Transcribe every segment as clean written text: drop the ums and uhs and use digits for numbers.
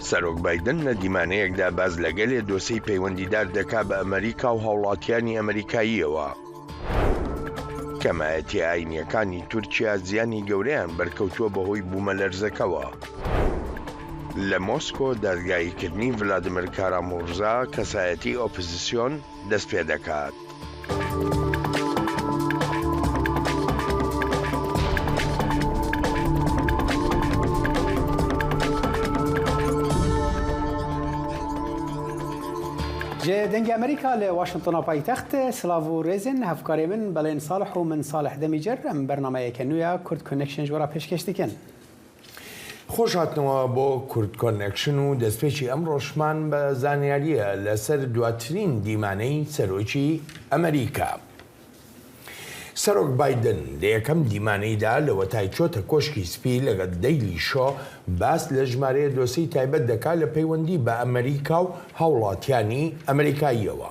سەرۆک بایدن لە دیمانەیەکدا باس لە گەلێ دۆسێی پەیوەندیدار دەکا بە ئەمەریکا و هاوڵاتیانی ئەمەریکاییەوە. کەمایەتیە ئاینیەکانی تورکیا زیانی گەورەیان بەرکەوتووە بەهۆی بوومەلەرزەکەوە. لە مۆسکۆ دادگاییکردنی ڤلادیمیر کارامورزا کەسایەتی ئۆپزسیۆن دەستپێدەکات. Ji Dengê Amerîka li Washingtona paytext silav û rêzên hevkarê min Belên Salih û min Salih Demîcer em bernameyeke nû ya Kurd Connection ji we re pêşkêş dikin. خۆش هاتنەوە بۆ کورد کۆنێکشن و دەستپێکی ئەمڕۆشمان بە زانیارییە لەسەر دواترین دیمانەی سەرۆکی ئەمەریکا. سەرۆک بایدن لە یەکەم دیمانەیدا لەوەتای چۆتە کۆشکی سپی لەگەڵ دەیلی شۆ باس لە ژمارەیە دۆسێی تایبەت دەکات لە پەیوەندی بە ئەمەریکا و هاوڵاتیانی ئەمەریکاییەوە.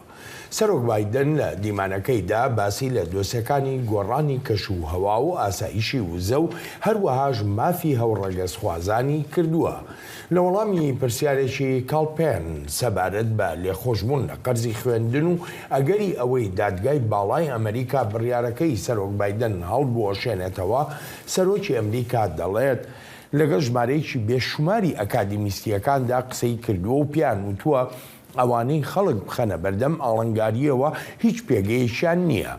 سەرۆک بایدن لە دیمانەکەیدا باسی لە دۆسێکانی گۆڕانی کەش و هەوا و ئاسایشی وزە و هەروەهاش مافی هاوڕەگەزخوازانی کردووە. لە وەڵامی پرسیارێکی کاڵپێن سەبارەت بە لێخۆشبوون لە قەرزی خوێندن و ئەگەری ئەوەی دادگای باڵای ئەمریکا بڕیارەکەی سەرۆک بایدن هەڵبوەشێنێتەوە، سەرۆکی ئەمریکا دەڵێت، لەگەڵ ژمارەیەکی بێشوماری ئەکادیمیستییەکاندا قسەی کردووە و پێیان وتووە ئەوانەی خەڵک بخەنە بەردەم ئاڵنگارییەوە هیچ پێگەیەکیان نییە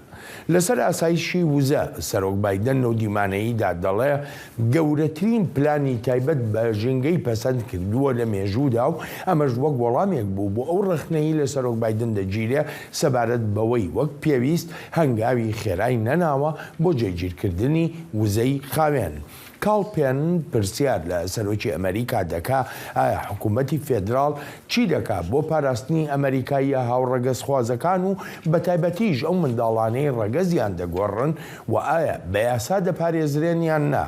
لەسەر ئاسایشی وزە. سەرۆک بایدن لەو دیمانەیدا دەڵێ گەورەترین پلانی تایبەت بە ژینگەی پەسەند کردووە لە مێژوودا و ئەمەش وەک وەڵامێک بوو بۆ ئەو ڕەخنەی لە سەرۆک بایدن دەگیرێ سەبارەت بەوەی وەک پێویست هەنگاوی خێرای نەناوە بۆ جێگیرکردنی وزەی خاوێن. کاڵ پێن پرسیار لە سەرۆکی ئەمەریکا دەکا ئایا حکوومەتی فێدراڵ چی دەکا بۆ پاراستنی ئەمەریکاییە هاوڕەگەزخوازەکان و بەتایبەتیش ئەو منداڵانەی ڕەگەزیان دەگۆڕن و ئایا بە یاسا دەپارێزرێن یان نا؟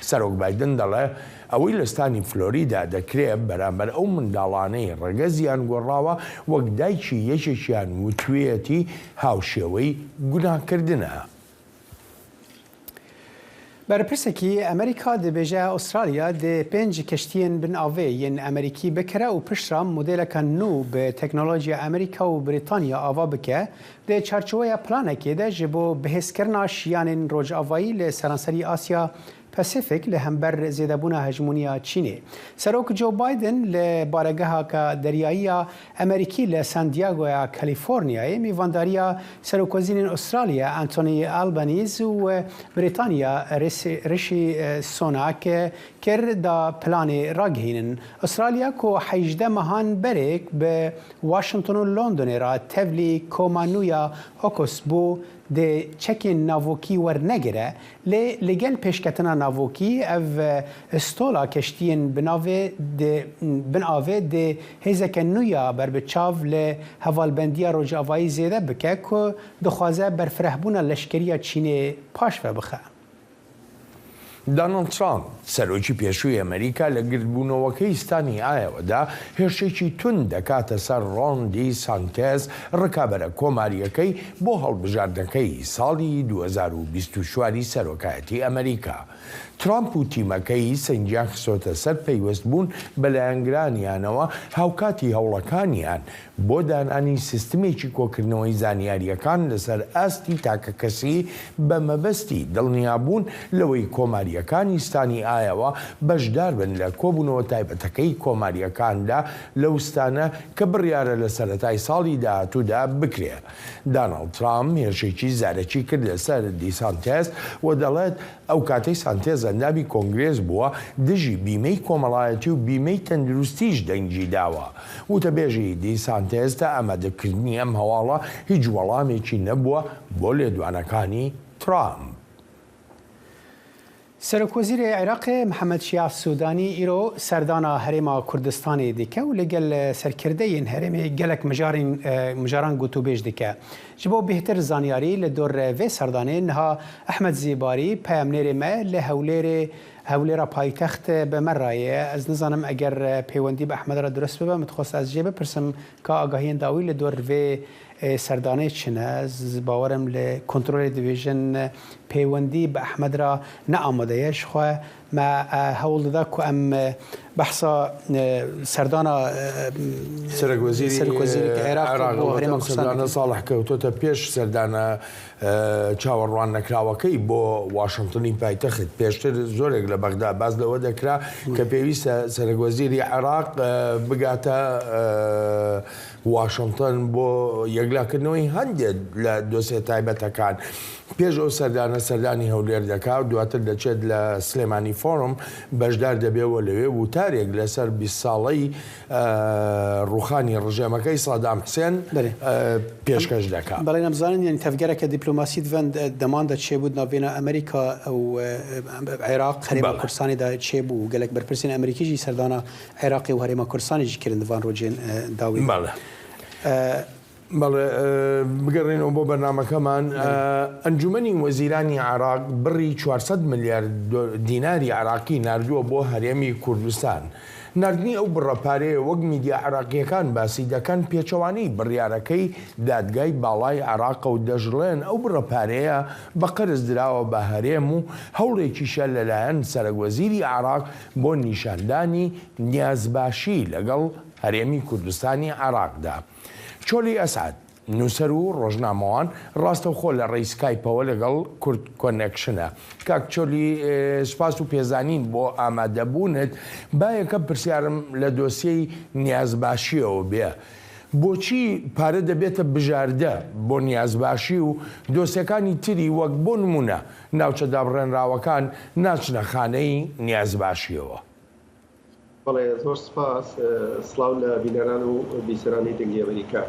سەرۆک بایدن دەڵێ ئەوەی لە ستانی فلۆریدا دەکرێ بەرامبەر ئەو منداڵانەی ڕەگەزیان گۆڕاوە وەک دایکی یەکێکیان وتوێتی هاوشێوەی گوناکردنە. بەرپرسێکی ئەمریکا دەبێژە ئوسترالیا دێ پێنج کەشتییەن بن ئاڤێ yên ئەمریکی بکرە و پشترا مۆدێلەکە نوو بە تەکنۆلۆژیا ئەمریکا و بریتانیا ئاڤا بکە دێ چارچۆوەیا پلانەکێ دە ژ بۆ بەهێزکردنا شیانên ڕۆژئاڤایی لە سەرانسەری ئاسیا پەسیفیک لە هەمبەر زێدەبوونا هەژموونیا چینێ. سەرۆک جۆ بایدن لە بارەگەهاکە دەریاییە ئەمریکی لە سان دیاگۆیا کالیفۆرنیایێ میڤاندارییا سەرۆکوەزیرێن ئوسترالیا ئانتۆنی ئالبانیز و بریتانیا ریشی سوناک کر دا پلانێ راگهینن. ئوسترالیا کو 18 مەهان بەرێک بە واشنتۆن و لۆندۆنێ را تەڤلی کۆما نویا ئۆکۆس بوو دێ چەکێن ناڤۆکی وەرنەگرە Lê li gel pêşketina navokî ev stola keştiyên binavê dê bin avê dê hêzeke nû ya berbiçav li hevalbendiya Rojavayî zêde bike ku dixwaze berfirehbûna leşkeriya Çînê paşve bixe. دانۆڵد ترامپ، سەرۆکی پێشووی ئەمریکا لە گردبوونەوەکەی ستانی ئایەوەدا هێرشێکی توند دەکاتە سەر ڕۆن دی سانتێز، ڕکابەرە کۆمارییەکەی بۆ هەڵبژاردنەکەی ساڵی 2024 ی سەرۆکایەتی ئەمریکا. ترامپ و تیمەکەی سەنگیان خستۆتە سەر پەیوەستبوون بە لایەنگرانیانەوە هاوکاتی هەوڵەکانیان بۆ دانانی سیستمێکی کۆکردنەوەی زانیارییەکان لەسەر ئاستی تاکەکەسی بە مەبەستی دڵنیابوون لەوەی کۆمارییەکانی ستانی ئایەوە بەشداربن لە کۆبوونەوە تایبەتەکەی کۆمارییەکاندا لەو ستانە کە بڕیارە لە سەرەتای ساڵی داهاتوودا بکرێ. داناڵد ترامپ هێرشێکی زارەکی کردە سەر دیسانتێس و دەڵێت ئەو کاتەی سانتێز ئەندامی کۆنگرێس بووە دژی بیمەی کۆمەڵایەتی و بیمەی تەندروستیش دەنگی داوە. وتەبێژی دیسانتێز تا ئامادەکردنی ئەم هەواڵە هیچ وەڵامێکی نەبووە بۆ لێدوانەکانی ترامپ. سەرۆکوەزیرê Iraqê Mihemed Şiya Sûdanî îro serdana Herêma Kurdistanê dike û li gel serkirdeyên herêmê gelek mijarên mijaran gotûbêj dike. Ji bo bêhtir zanyarî li dor vê serdanê niha Ehmed Zêbarî peyamnêrê me li Hewlêrê Hewlêra paytext bi me re ye. Ez nizanim eger pêwendî bi Ehmed re dirust bibe min dixwest ez jê bipirsim ka agahiyên dawî li dor vê serdanê çi ne. Ez bawerim li kontrolê dibêjin pêwendî bi Ehmed re ne amade ye. Ji xwe Me hewl dida ku em behsa serdana Serokwezîrî Serokwezîrê Iraq Iraq bo Herêma ئەم Kurdistanê سەردانە bikin. ساڵح کەوتۆتە پێش سەردانە چاوەڕوان نەکراوەکەی بۆ واشنتنی پایتەخت. پێشتر زۆرێک لە بەغدا باس لەوە دەکرا کە پێویستە سەرۆکوەزیری عێراق بگاتە واشنتن بۆ یەکلاکردنەوەی هەندێک لە دۆسیە تایبەتەکان. پێش ئەو سەردانە سەردانی هەولێر دەکا و دواتر دەچێت لە سلێمانی فۆرم بەشدار دەبێ و لەوێ وتارێک لەسەر 20 ساڵەی ڕووخانی ڕژێمەکەی سەدام حسێن پێشکەش دەکا. بەڵێ نەمزانن یانی تەڤگەرەکە دیپلۆماسی دڤەن دەمان دە چێبوو ناڤێنا ئەمریکا و عێراق هەرێما کوردستانی دا چێبوو گەلەک بەرپرسên ئەمریکی ژی سەردانا عێراقی و هەرێما کوردستانی ژی کردن دڤان ڕۆژێن داوی. بەڵێ. بەڵێ بگەڕێینەوە بۆ بەرنامەکەمان، ئەنجومەنی وەزیرانی عێراق بڕی 400 ملیار دیناری عێراقی ناردووە بۆ هەرێمی کوردستان. ناردنی ئەو بڕە پارەیە وەک میدیا عێراقییەکان باسی دەکەن پێچەوانەی بڕیارەکەی دادگای باڵای عێراقە و دەشڵێن ئەو بڕە پارەیە بە قەرز دراوە بە هەرێم و هەوڵێکیشە لەلایەن سەرەکوەزیری عێراق بۆ نیشاندانی نیازباشی لەگەڵ هەرێمی کوردستانی عێراقدا. چۆلی ئەسعەد، نووسەر و ڕۆژنامەوان، ڕاستەوخۆ لە ڕێی سکایپەوە لەگەڵ کورد کۆنێکشنە. کاک چۆلی سوپاس و پێزانین بۆ ئامادەبوونت. با یەکەم پرسیارم لە دۆسیەی نیازباشییەوە بێ. بۆچی پارە دەبێتە بژاردە بۆ نیازباشی و دۆسیەکانی تری وەک بۆ نموونە ناوچە دابڕێنراوەکان ناچنە خانەی نیازباشییەوە؟ بەڵێ زۆر سپاس. سڵاو لە بینەران و بیسەرانی دەنگی ئەمریکا.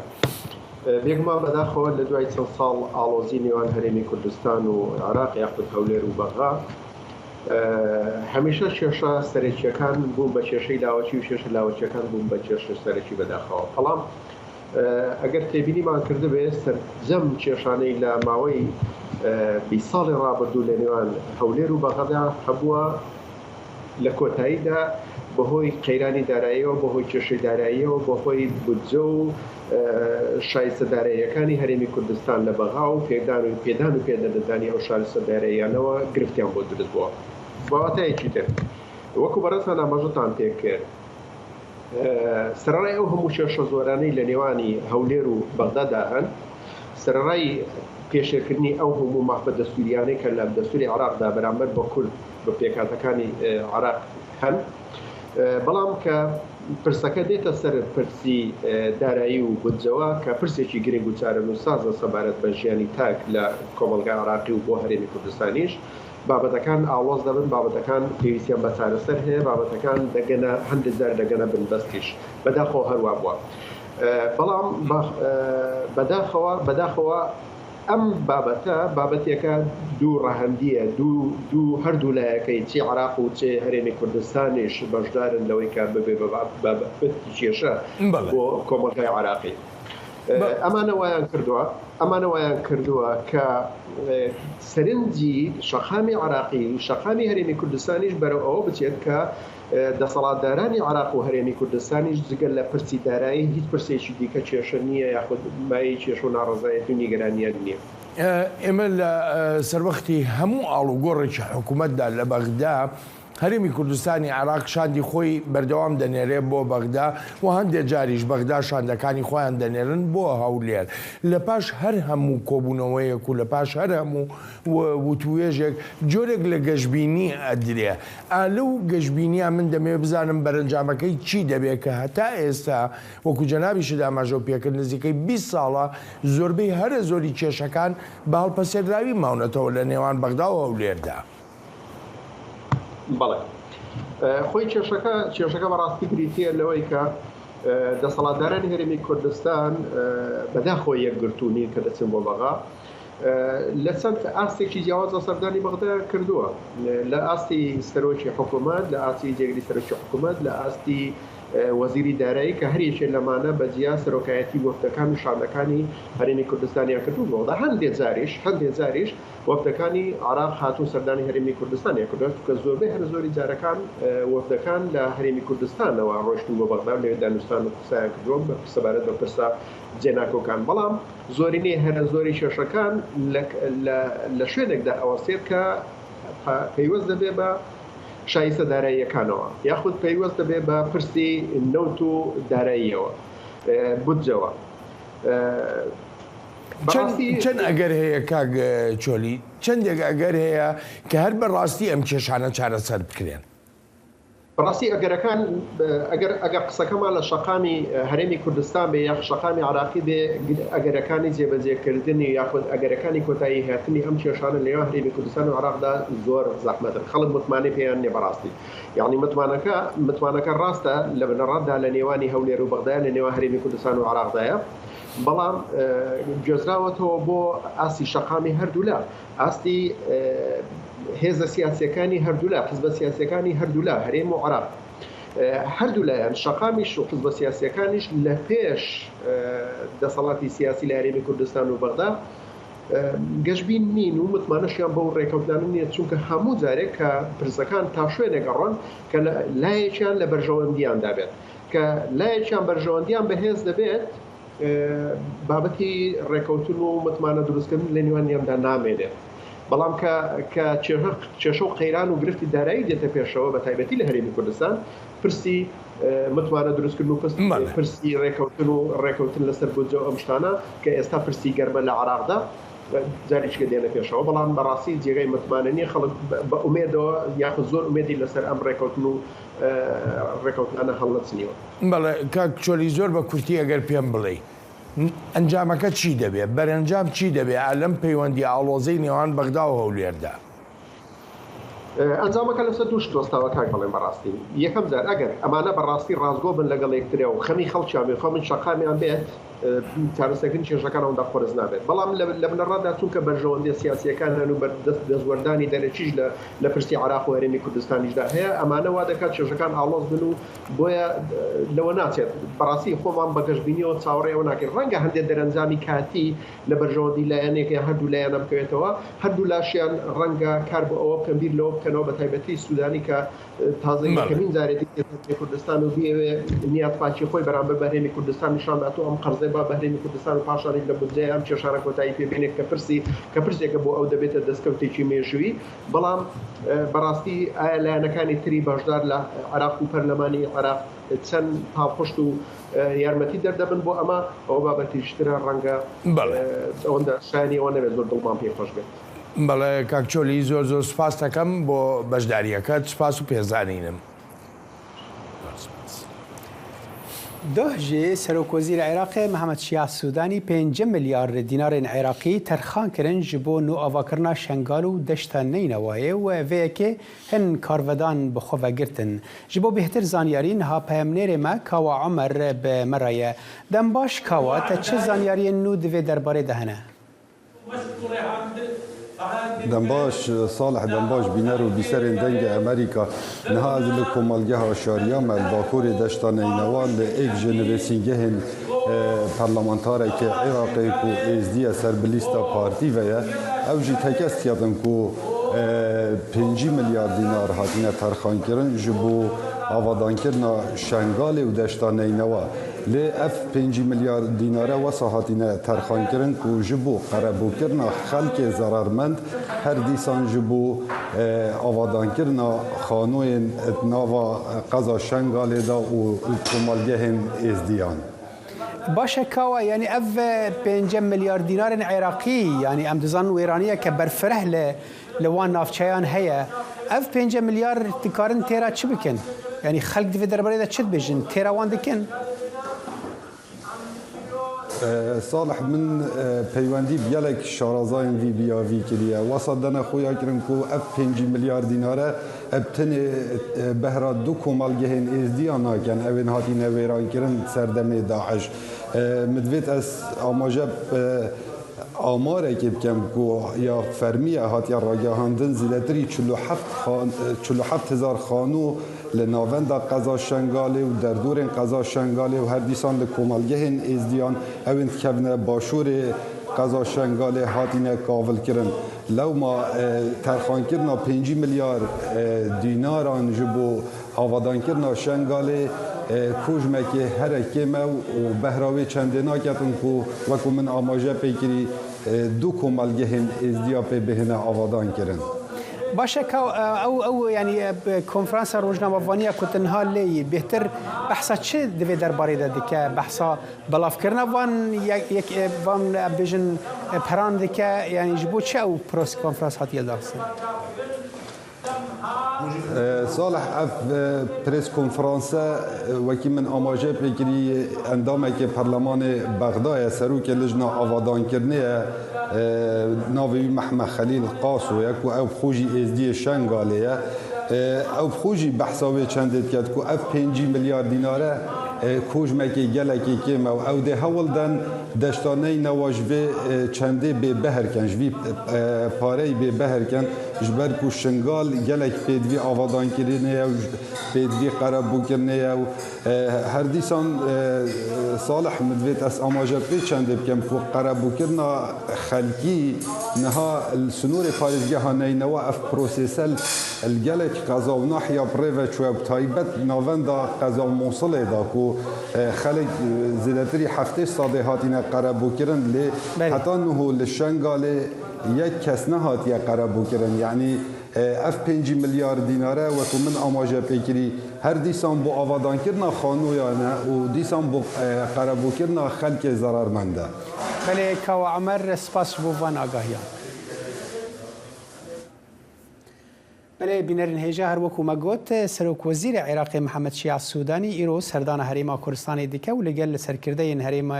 بێگومان بەداخەوە لە دوای چەند ساڵ ئاڵۆزی نێوان هەرێمی کوردستان و عێراق یاخود هەولێر و بەغا هەمیشە کێشە سەرەکیەکان بوون بە کێشەی لاوەکی و کێشە لاوەکیەکان بوون بە کێشە سەرەکی بەداخەوە. بەڵام ئەگەر تێبینیمان کردبێ سەرجەم کێشانەی لە ماوەی 20 ساڵی ڕابردوو لە نێوان هەولێر و بەغدا هەبووە لە کۆتاییدا بەهۆی قەیرانی داراییەوە، بەهۆی کێشەی داراییەوە، بەهۆی بودجە و شایستە داراییەکانی هەرێمی کوردستان لە بەغا و پێدان و پێدان و پێدەنەدانی ئەو شایستە داراییانەوە گرفتیان بۆ دروست بووە. بە واتایەکی تر وەکو بەڕێزتان ئاماژەتان پێکرد، سەرەڕای ئەو هەموو کێشە زۆرانەی لە نێوانی هەولێر و بەغدادا هەن، سەرەڕای پێشێلکردنی ئەو هەموو مافە دەستوورییانەی کە لە دەستووری عێراقدا بەرامبەر بە کورد بە پێکهاتەکانی عێراق هەن، بەڵام کە پرسەکە دێتە سەر پرسی دارایی و بودجەوە کە پرسێکی گرنگ و چارەنووسسازە سەبارەت بە ژیانی تاک لە کۆمەڵگای عێراقی و بۆ هەرێمی کوردستانیش، بابەتەکان ئاڵۆز دەبن، بابەتەکان پێویستیان بە چارەسەر هەیە، بابەتەکان دەگەنە هەندێک جار دەگەنە بنبەستیش. بەداخەوە هەر وا بووە. بەڵام بەداخەوە بەداخەوە ئەم بابەتە بابەتێکە دوو ڕەهەندییە، دوو دوو هەردوو لایەکەی چی عێراق و چ هەرێمی کوردستانیش بەشدارن لەوەی کە ببێ بە بابەتی کێشە بۆ کۆمەڵگای عێراقی. ئەمانە وایان کردووە ئەمانە وایان کردووە کە سەرنجی شەقامی عێراقی و شەقامی هەرێمی کوردستانیش بەرەو ئەوە بچێت کە دەسەڵاتدارانی عێراق و هەرێمی کوردستانیش جگە لە پرسی دارایی هیچ پرسێکی دیکە کێشە نییە یاخود مایەی کێشە و ناڕەزایەتی و نیگەرانیان نییە. ئێمە لە سەروەختی هەموو ئاڵوگۆڕێکی حکومەتدا لە بەغدا، هەرێمی کوردستانی عێراق شاندی خۆی بەردەوام دەنێرێ بۆ بەغدا و هەندێ جاریش بەغدا شاندەکانی خۆیان دەنێرن بۆ هەولێر. لە پاش هەر هەموو کۆبوونەوەیەک و لە پاش هەر هەموو وتووێژێک جۆرێک لە گەشبینی ئەدرێ. ئا لەو گەشبینییە من دەمەوێ بزانم بەرەنجامەکەی چی دەبێ کە هەتا ئێستا وەکوو جەنابیشت ئاماژەو پێکرد نزیکەی 20 ساڵە زۆربەی هەرە زۆری کێشەکان بە هەڵپەسێردراوی ماونەتەوە لە نێوان بەغدا و هەولێردا. بەڵێ خۆی کێشەکە کێشەکە بەڕاستی بریتییە لەوەی کە دەسەڵاتدارانی هەرێمی کوردستان بەداخەوە یەکگرتوو نین کە دەچن بۆ بەغا لە چەند ئاستێکی جیاوازە سەردانی بەغدایان کردووە لە ئاستی سەرۆکی حکوومەت لە ئاستی جێگری سەرۆکی حکوومەت لە ئاستی وەزیری دارایی کە هەر یەکێ لەمانە بە جیا سەرۆکایەتی وەفدەکان و شاندەکانی هەرێمی کوردستانیان کردوو بەغدا هەندێک جاریش هەندێک جاریش وەفدەکانی عێراق هاتوون سەردانی هەرێمی کوردستانیان کردووە، چونکە زۆربەی هەرە زۆری جارەکان وەفدەکان لە هەرێمی کوردستانەوە ڕۆیشتوون بۆ بەغدا و لەوێ دانوستان و قسەیان کردووە سەبارەت بە پرسە جێناکۆکان، بەڵام زۆرینەی هەرە زۆری کێشەکان لە شوێنێکدا ئەوەستێت کە پەیوەست دەبێت بە. شایستە داراییەکانەوە یاخود پەیوەست دەبێت بە پرسی نەوت و داراییەوە، بودجەوە. بەڕاستی. چەند ئەگەر هەیە کاک چۆلی، چەندێک ئەگەر هەیە کە هەر بە ڕاستی ئەم کێشانە چارەسەر بکرێن؟ بەڕاستی ئەگەرەکان ئەگەر ئەگەر قسەکەمان لە شەقامی هەرێمی کوردستان بێ یاخ شەقامی عراقی بێ ئەگەرەکانی جێبەجێکردنی یاخود ئەگەرەکانی کۆتایی هاتنی ئەم کێشانە لەنێوان هەرێمی کوردستان و عراقدا زۆر زەحمەتن خەڵک متمانەی پێیان نیە بەڕاستی یانی متمانەکە متمانەکە ڕاستە لە بنەڕەتدا لە نێوانی هەولێر و بەغدایە لە نێوان هەرێمی کوردستان و عراقدایە بەڵام گوێزراوەتەوە بۆ ئاستی شەقامی هەردوولا ئاستی هێزە سیاسیەکانی هەردوولا، حزبە سیاسیەکانی هەردوولا، هەرێم و عێراق، هەردوولایان شەقامیش و حزبە سیاسیەکانیش لە پێش دەسەڵاتی سیاسی لە هەرێمی کوردستان و بەغدا گەشبین نین و متمانەشیان بەو ڕێکەوتنانە نییە، چونکە هەموو جارێک کە پرسەکان تا شوێنێک ئەڕۆن کە لایەکیان لە بەرژەوەندیاندا بێت، کە لایەکیان بەرژەوەندیان بەهێز دەبێت، بابەتی ڕێکەوتن و متمانە دروستکردن لە نێوانیاندا نامێنێت. بەڵام کە کە کێشە و قەیران و گرفتی دارایی دێتە پێشەوە بە تایبەتی لە هەرێمی کوردستان پرسی متمانە دروستکردن و پرسی ڕێکەوتن و ڕێکەوتن لەسەر بودجە و ئەم شتانە کە ئێستا پرسی گەرمە لە عێراقدا جارێکیکە دێنە پێشەوە بەڵام بەڕاستی جێگای متمانە نییە خەڵک بە ئومێدەوە یاخود زۆر ئومێدی لەسەر ئەم ڕێکەوتن و ڕێکەوتنانە هەڵنەچنیوە. بەڵێ کاک چۆلی زۆر بە کورتی ئەگەر پێم بڵێی ئەنجامەکە چی دەبێ؟ بەرەنجام چی دەبێ ئا لەم پەیوەندیە ئاڵۆزەی نێوان بەغدا و هەولێردا؟ ئەنجامەکە لەسەر دوو شت وەستاوە کاک بەڵێن بەڕاستی یەکەم جار ئەگەر ئەمانە بەڕاستی ڕاستگۆ بن لەگەڵ یەکتریا و خەمی خەڵکیان بێ خەمی شەقامیان بێت چارەسەرکردنی کێشەکان ئەوەندە قورس نابێت بەڵام لە بنەڕەتدا چونکە بەرژەوەندیە سیاسیەکان هەن و دەستوەردانی دەرەکیش لە پرسی عێراق و هەرێمی کوردستانیشدا هەیە ئەمانە وا دەکات کێشەکان ئاڵۆز بن و بۆیە لەوە ناچێت بەڕاستی خۆمان بە گەشبینیەوە چاوەڕێی ئەوە ناکەین ڕەنگە هەندێک دەرەنجامی کاتی لە بەرژەوەندی لایەنێک یان هەردوو لایەنە بکەوێتەوە هەردوو لاشیان ڕەنگە کار بۆ ئەوە بکەن بیر لەوە بکەنەوە بە تایبەتی سودانی کە تازە یەکەمین جارێتی هەرێمی کوردستان و بیەوێ نیات پاکی خۆی بەرامبەر بە هەرێمی کوردستان نیشان بات و ئەم قەرزەی با بە هەرێمی کوردستان و پاشانیش لە بودجەی ئەم کێشانە کۆتایی پێ بێنێت کە پرسی کە پرسێکە بۆ ئەو دەبێتە دەستکەوتێکی مێژوویی بەڵام بەڕاستی ئایا لایەنەکانی تری بەشدار لە عێراق و پەرلەمانی عێراق چەند پاڵپشت و یارمەتی دەردەبن بۆ ئەمە ئەوە بابەتیش ترە ڕەنگە ئەوەندە شایانی ئەوە نەبێت زۆر دڵمان پێی خۆش بێت. بەڵێ کاک چۆلی زۆر زۆر سوپاست ئەکەم بۆ بەشداریەکەت سوپاس و پێزانینم. زۆر سوپاس. Doh jî Serokwezîrê Iraqê Mihemed Şiya Sûdanî 5 milyar dînarên Iraqî terxan kirin ji bo nûavakirina Şengal û Deşta Neynewayê û vê yekê hin karvedan bi xwe ve girtin. Ji bo bêhtir zanyarî niha peyamnêrê me Kawa Omer bi me re ye. Dembaş Kawa, te çi zanyariyên nû di vê derbarê de hene? Dembaş Salih Dembaş bîner û bîserên Dengê Amerîka niha ez li Komalgeha Şariya me li bakurê Deşta Neynewa li êk ji nivêsîngehên parlamentarekê Iraqê ku êzdî ye ser bi lîsta partî ve ye ew jî tekez diketin ku 50 milyar dînar hatine terxankirin ji bo avadankirina Şengalê û Deşta Neynewa. Lê ev 50 milyar dînare wesa hatine terxankirin ku ji bo qerebûkirina xelkê zerarmend her dîsan ji bo avadankirina xanoyên di nava qeza Şengalê de û komalgehên Êzdiyan. Baş e Kawa, yanî ev 5 milyar dînarên Iraqî, yanî em dizanin wêraniyeke berfireh li li wan navçeyan heye. Ev 5 milyar dikarin têra çi bikin? Yanî xelk di vê derbarê de çi dibêjin? Têra wan dikin? Salih min peywendî bi gelek şarazayên vî biyavî kiriye. Wesa dene xuya kirin ku ev 50 milyar dînare ev tenê behra du komalgehên Êzdiyan nakin, ew ên hatine wêrankirin serdemê DAIŞ. Min divêt ez amaje bi amarekê bikim ku ya fermî ye hatiye ragihandin zêdetirî 47 hezar xanû li navenda qeza Şengalê û derdorên qeza Şengalê û her dîsan li komalgehên Êzdiyan ew ên dikevine başûrê qeza Şengalê hatine kavilkirin. Lewma terxankirina 50 milyar dînaran ji bo avadankirina Şengalê kojmekê here kêm e û behra wê çendê naketin ku wekû min amaje pê kirî du komalgehên Êzdiya pê bihêne avadan kirin. باشە کا ئەو ئەو یانی کۆنفرانسە ڕۆژنامەڤانیە کو تنها لێی بێهتر بەحسا چ دڤێ دەربارەی دە دکە بەحسا بەڵاڤکردنا ڤان یەک ڤان بێژن پەران دکە یانی ژ بۆ چ ئەو پرۆس کۆنفرانس هاتیە لدارخستن؟ ساڵح ئەڤ پرێس کۆنفرانسە وەکی من ئاماژەی پێ کری ئەندامێکی پەرلەمانێ بەغدایە سەرۆکێ لجنا ئاڤادانکردنێە ناڤێ وی مەحمە خەلیل قاسۆیە کو ئەو بخۆ ژی ئێزدیێ شەنگالێیە ئەو بخۆ ژی بەحسا وێ چەندێ دکەت کو ئەڤ پێنجی ملیار دینارە کۆژمەکێ گەلەکێ کێمە و ئەو دێ هەوڵ دەن دەشتا نەینەوا ژ ڤێ چەندێ بێ بەهر کەن ژ ڤی پارەی بێ بەهر کەن ژ بەر کو شنگال گەلەک پێدڤی ئاڤادانکردنێیە و پێدڤی قەرەبووکردنێیە و هەر دیسان ساڵح من دڤێت ئەس ئاماژە پێ چەندێ بکەم کو قەرەبووکردنا خەلکی نها ل سنورێ پارێزگەها نەینەوا ئەف پرۆسێسە ل گەلەک قەزا و ناحیا بڕێڤە چوە و تایبەت ناڤەندا قەزا و موسڵێ دا کو خەلک زێدەتری هەفتێ سادێ هاتینە قەرەبووکردن لێ هەتا نهو ل شەنگالێ یەک کەس نەهاتیە قەرەبووکردن یەعنی ئەف پێنجی ملیار دینارە وەکو من ئاماژە پێکری هەر دیسان بۆ ئاڤادانکردنا خانوویانە و دیسان بۆ قەرەبووکردنا خەلکێ زەرەرمەندە. بەلێ کاوە عومەر سپاس بۆ ڤان ئاگاهیان. بەلێ بینەرن هێژا هەر وەکو مە گۆت سەرۆک وەزیرێ عێراقێ محەمەد شیاع سودانی ئیرۆ سەردانا هەرێما کوردستانێ دکە و لەگەل سەرکردەیên هەرێمە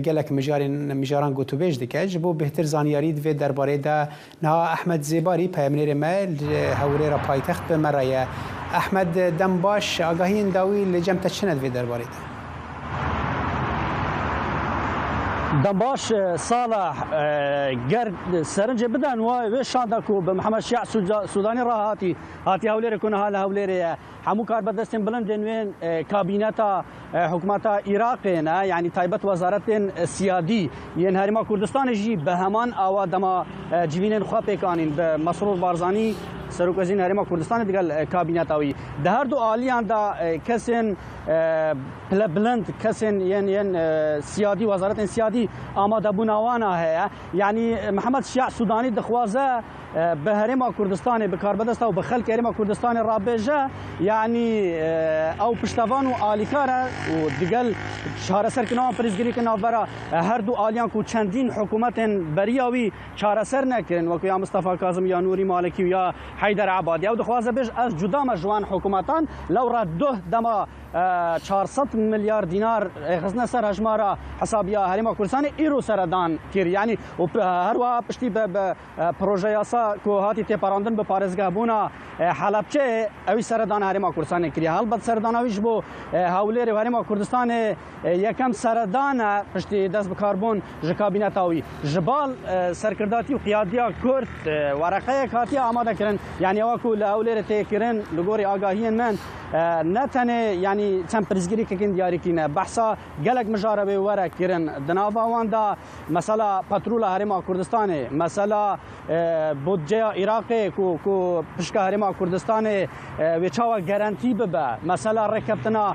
گەلەک مژارێن مژاران گۆتوبێژ دکە. ژ بۆ بێهتر زانیاری دڤێ دەربارەێ دە نها ئەحمەد زێباری پەیامنێرێ مە ل هەولێرا پایتەخت بە مە رە یە. ئەحمەد دەم باش ئاگاهیێن داوی ل جەم تە چنە دڤێ دەربارەێ دە؟ دەم باش ساڵح گەر سەرنجێ بدەن وە وێ شاندا کو بە محەمەد شیاع سودانی ڕا هاتی هاتی هەولێرێ کو نها لە هەولێرێیە هەموو کاربەدەستێن بڵندێن وێن کابینەتا حکومەتا ئیراقێ نە یعنی تایبەت وەزارەتێن سیادی yên هەرێما کوردستانê jî bi heman awa dema civînên xwe pêk anîn bi Mesrûr Barzanî Serokwezîrên Herêma Kurdistanê digel kabîneta wî. Di her du aliyan de kesên pile bilind kesên yên yên siyadî wezaretên siyadî amadebûna wan heye. Yanî Mihemed Şiya Sudanî dixwaze bi Herêma Kurdistanê bi karbedesta û bi xelkê Herêma Kurdistanê rabêje yanî ew piştevan û alîkar e û digel çareserkirina wan pirsgirêkên navbera her du aliyan ku çendîn hikûmetên beriya wî çareser nekirin wekû ya Mistefa Kazim ya Nûrî Malikî û ya Heyder Ebadî ew dixwaze bêj ez cuda me ji wan hikûmetan lewra duh dema 400 milyar dînar xistine ser hejmara hesabiya Herêma Kurdistanê îro seredan kir yanî û herwiha piştî bi Projeyasa ku hatî têparandin bi parêzgehbûna Helebçeyê ewî seredana Herêma Kurdistanê kiriye. Helbet seredana wî ji bo Hewlêrê û Herêma Kurdistanê yekem seredan e piştî dest bi karbûn ji kabîneta wî. Ji bal serkirdatî û qiyadiya Kurd wereqeyek hatiye amadekirin. Yanî ewa ku li Hewlêrê tê kirin li gorî agahiyên min ne tenê yanî çend pirsgirêkekên diyarîkî ne. Behsa gelek mijara wê were kirin. Di nava wan de Mesela petrola Herêma Kurdistanê, mesela budceya Iraqê ku ku pişka Herêma Kurdistanê wê çawa gerentî bibe, mesela rêkeftina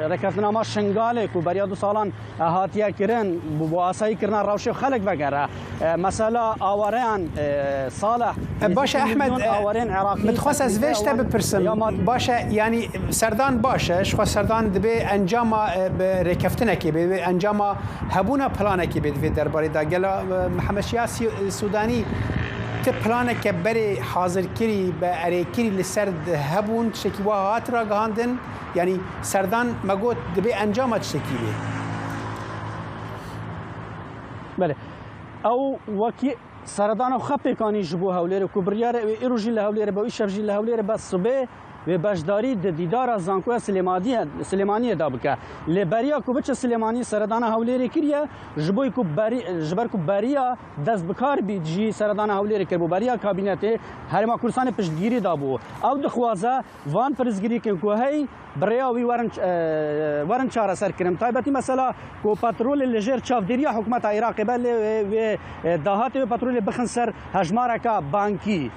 rêkeftina ma Şingalê ku beriya du salan hatiye kirin bo asayî kirina rewşê xelk vegere, mesela awareyan Saleh Baş e Ehmed, awarên Iraqî min dixwest ez vê ji te bipirsim. Baş e yanî serdan baş e, ji xwe serdan dibê encama rêkeftinekê bê, encama Hebûna planekê bê di vê derbarê de gelo Mihemed Şiya Sûdanî ti planeke berê hazirkirî bi erêkirî li ser hebûn tiştekî wiha hat ragihandin yanî serdan me got dibê encama tiştekî bê. Belê ew wekî seredana xwe pêk anî ji bo Hewlêrê ku biryar e wê îro jî li Hewlêrê be û îşev jî li Hewlêrê be sibê Wê beşdarî di dîdara Zankoya Silêmaniyê de bike. Lê beriya ku biçe Silêmaniyê seredana Hewlêrê kiriye, ji bo ku ji ber ku beriya dest bi kar bî jî seredana Hewlêrê kiribû. Beriya kabînetê Herêma Kurdistanê piştgîrî dabû. Ew dixwaze van pirsgirîkên ku hey bi rêya wî werin werin çareserkirin. Taybetî mesela ku petrolê li jêr çavdêriya hikûmeta Iraqê be lê wê dahatê wê petrolê bixin ser hejmareke bankî.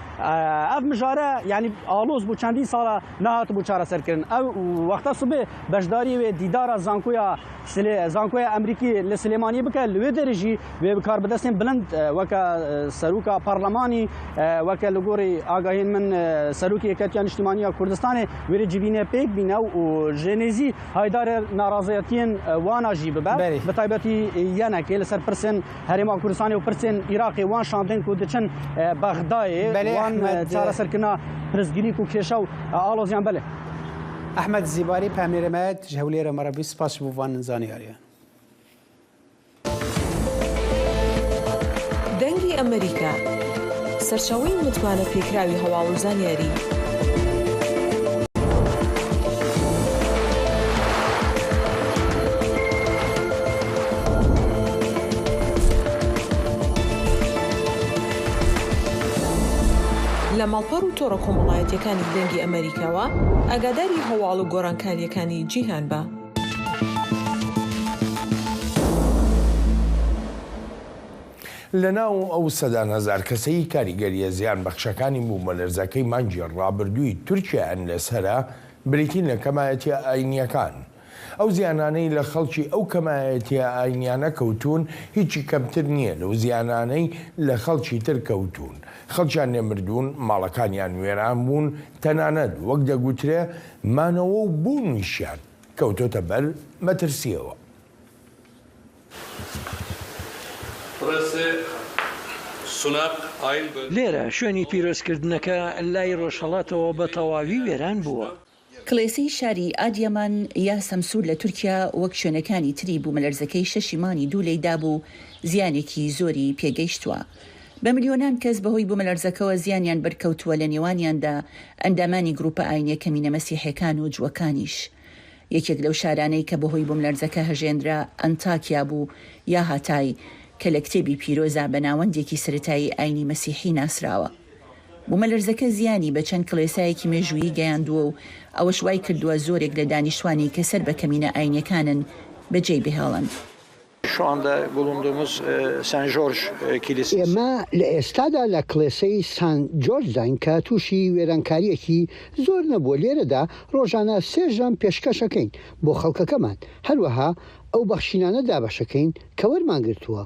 Ev mijare yanî aloz bû çendîn sal نەهاتبوو چارەسەرکردن. ئەو وەختە سبێ بەشداری وێ دیدارە زانکۆیا زانکۆیا ئەمریکی لە سلێمانی بکە لە وێ دەرێ ژی وێ کاربەدەستێن بلند وەکە سەروکا پەرلەمانی وەکە لە گۆڕی ئاگاهین من سەرۆکی یەکەتیا نیشتیمانیا کوردستانێ وێرێ جڤینێ پێک بینە و ژێنێزی هایدارێ ناڕازیەتیێن وانا ژی ببە بە تایبەتی یەنەکێ لەسەر پرسێن هەرێما کوردستانێ و پرسێن ئیراقێ وان شاندن کو دچن بەغدایێ وان چارەسەرکردنا پرسگریک و کێشە و ئاڵۆزیان بەلێ. ئەحمەد زیباری پامێرە مەد ji Hewlêra me re bû spas ji bo van zanyariyan. دەنگی ئەمەریکا، سەرچاوەی متمانە پێکراوی هەواڵ و زانیاری. لە ماڵپەڕ و تۆڕە کۆمەڵایەتیەکانی دەنگی ئەمەریکاوە ئاگاداری هەواڵ و گۆڕانکاریەکانی جیهان بە. لەناو ئەو سەدان هەزار کەسەی کاریگەرییە زیانبەخشەکانی بوومەلەرزەکەی مانگی ڕابردووی تورکیایان لەسەرە، بریتین لە کەمایەتییە ئاینییەکان. ئەو زیانانەی لە خەڵکی ئەو کەمایەتییە ئاینییانە کەوتوون هیچی کەمتر نییە لەو زیانانەی لە خەڵکی تر کەوتوون. خەڵکیان لێ مردوون، ماڵەکانیان وێران بوون، تەنانەت وەک دەگوترێ مانەوە و بوونیشیان کەوتۆتە بەر مەترسییەوە. لێرە شوێنی پیرۆزکردنەکە لای ڕۆژهەڵاتەوە بە تەواوی وێران بووە. کڵێسەی شاری ئادیەمان یا سەمسور لە تورکیا وەک شوێنەکانی تری بوومەلەرزەکەی شەشی مانگی دوو لێیدابوو زیانێکی زۆری پێگەیشتووە. بە ملیۆنان کەس بەهۆی بوومەلەرزەکەوە زیانیان بەرکەوتووە لە نێوانیاندا ئەندامانی گروپە ئاینیە کەمینە مەسیحیەکان و جووەکانیش. یەکێک لەو شارانەی کە بەهۆی بووملەرزەکە هەژێنرا ئەنتاکیا بوو یا هاتای کە لە کتێبی پیرۆزا بە ناوەندێکی سەرەتایی ئاینی مەسیحی ناسراوە. بوومەلەرزەکە زیانی بە چەند کڵێسایەکی مێژوویی گەیاندووە و ئەوەش وای کردووە زۆرێک لە دانیشتوانی کە سەر بە کەمینە ئاینیەکانن بەجێی بهێڵن. ئێمە لە ئێستادا لە کڵێسەی سان جۆرجداین کە تووشی وێرانکارییەکی زۆر نەبووە، لێرەدا ڕۆژانە سێ ژەم پێشکەشەکەین بۆ خەڵکەکەمان، هەروەها ئەو بەخشینانە دابەشەکەین کە وەرمانگرتووە.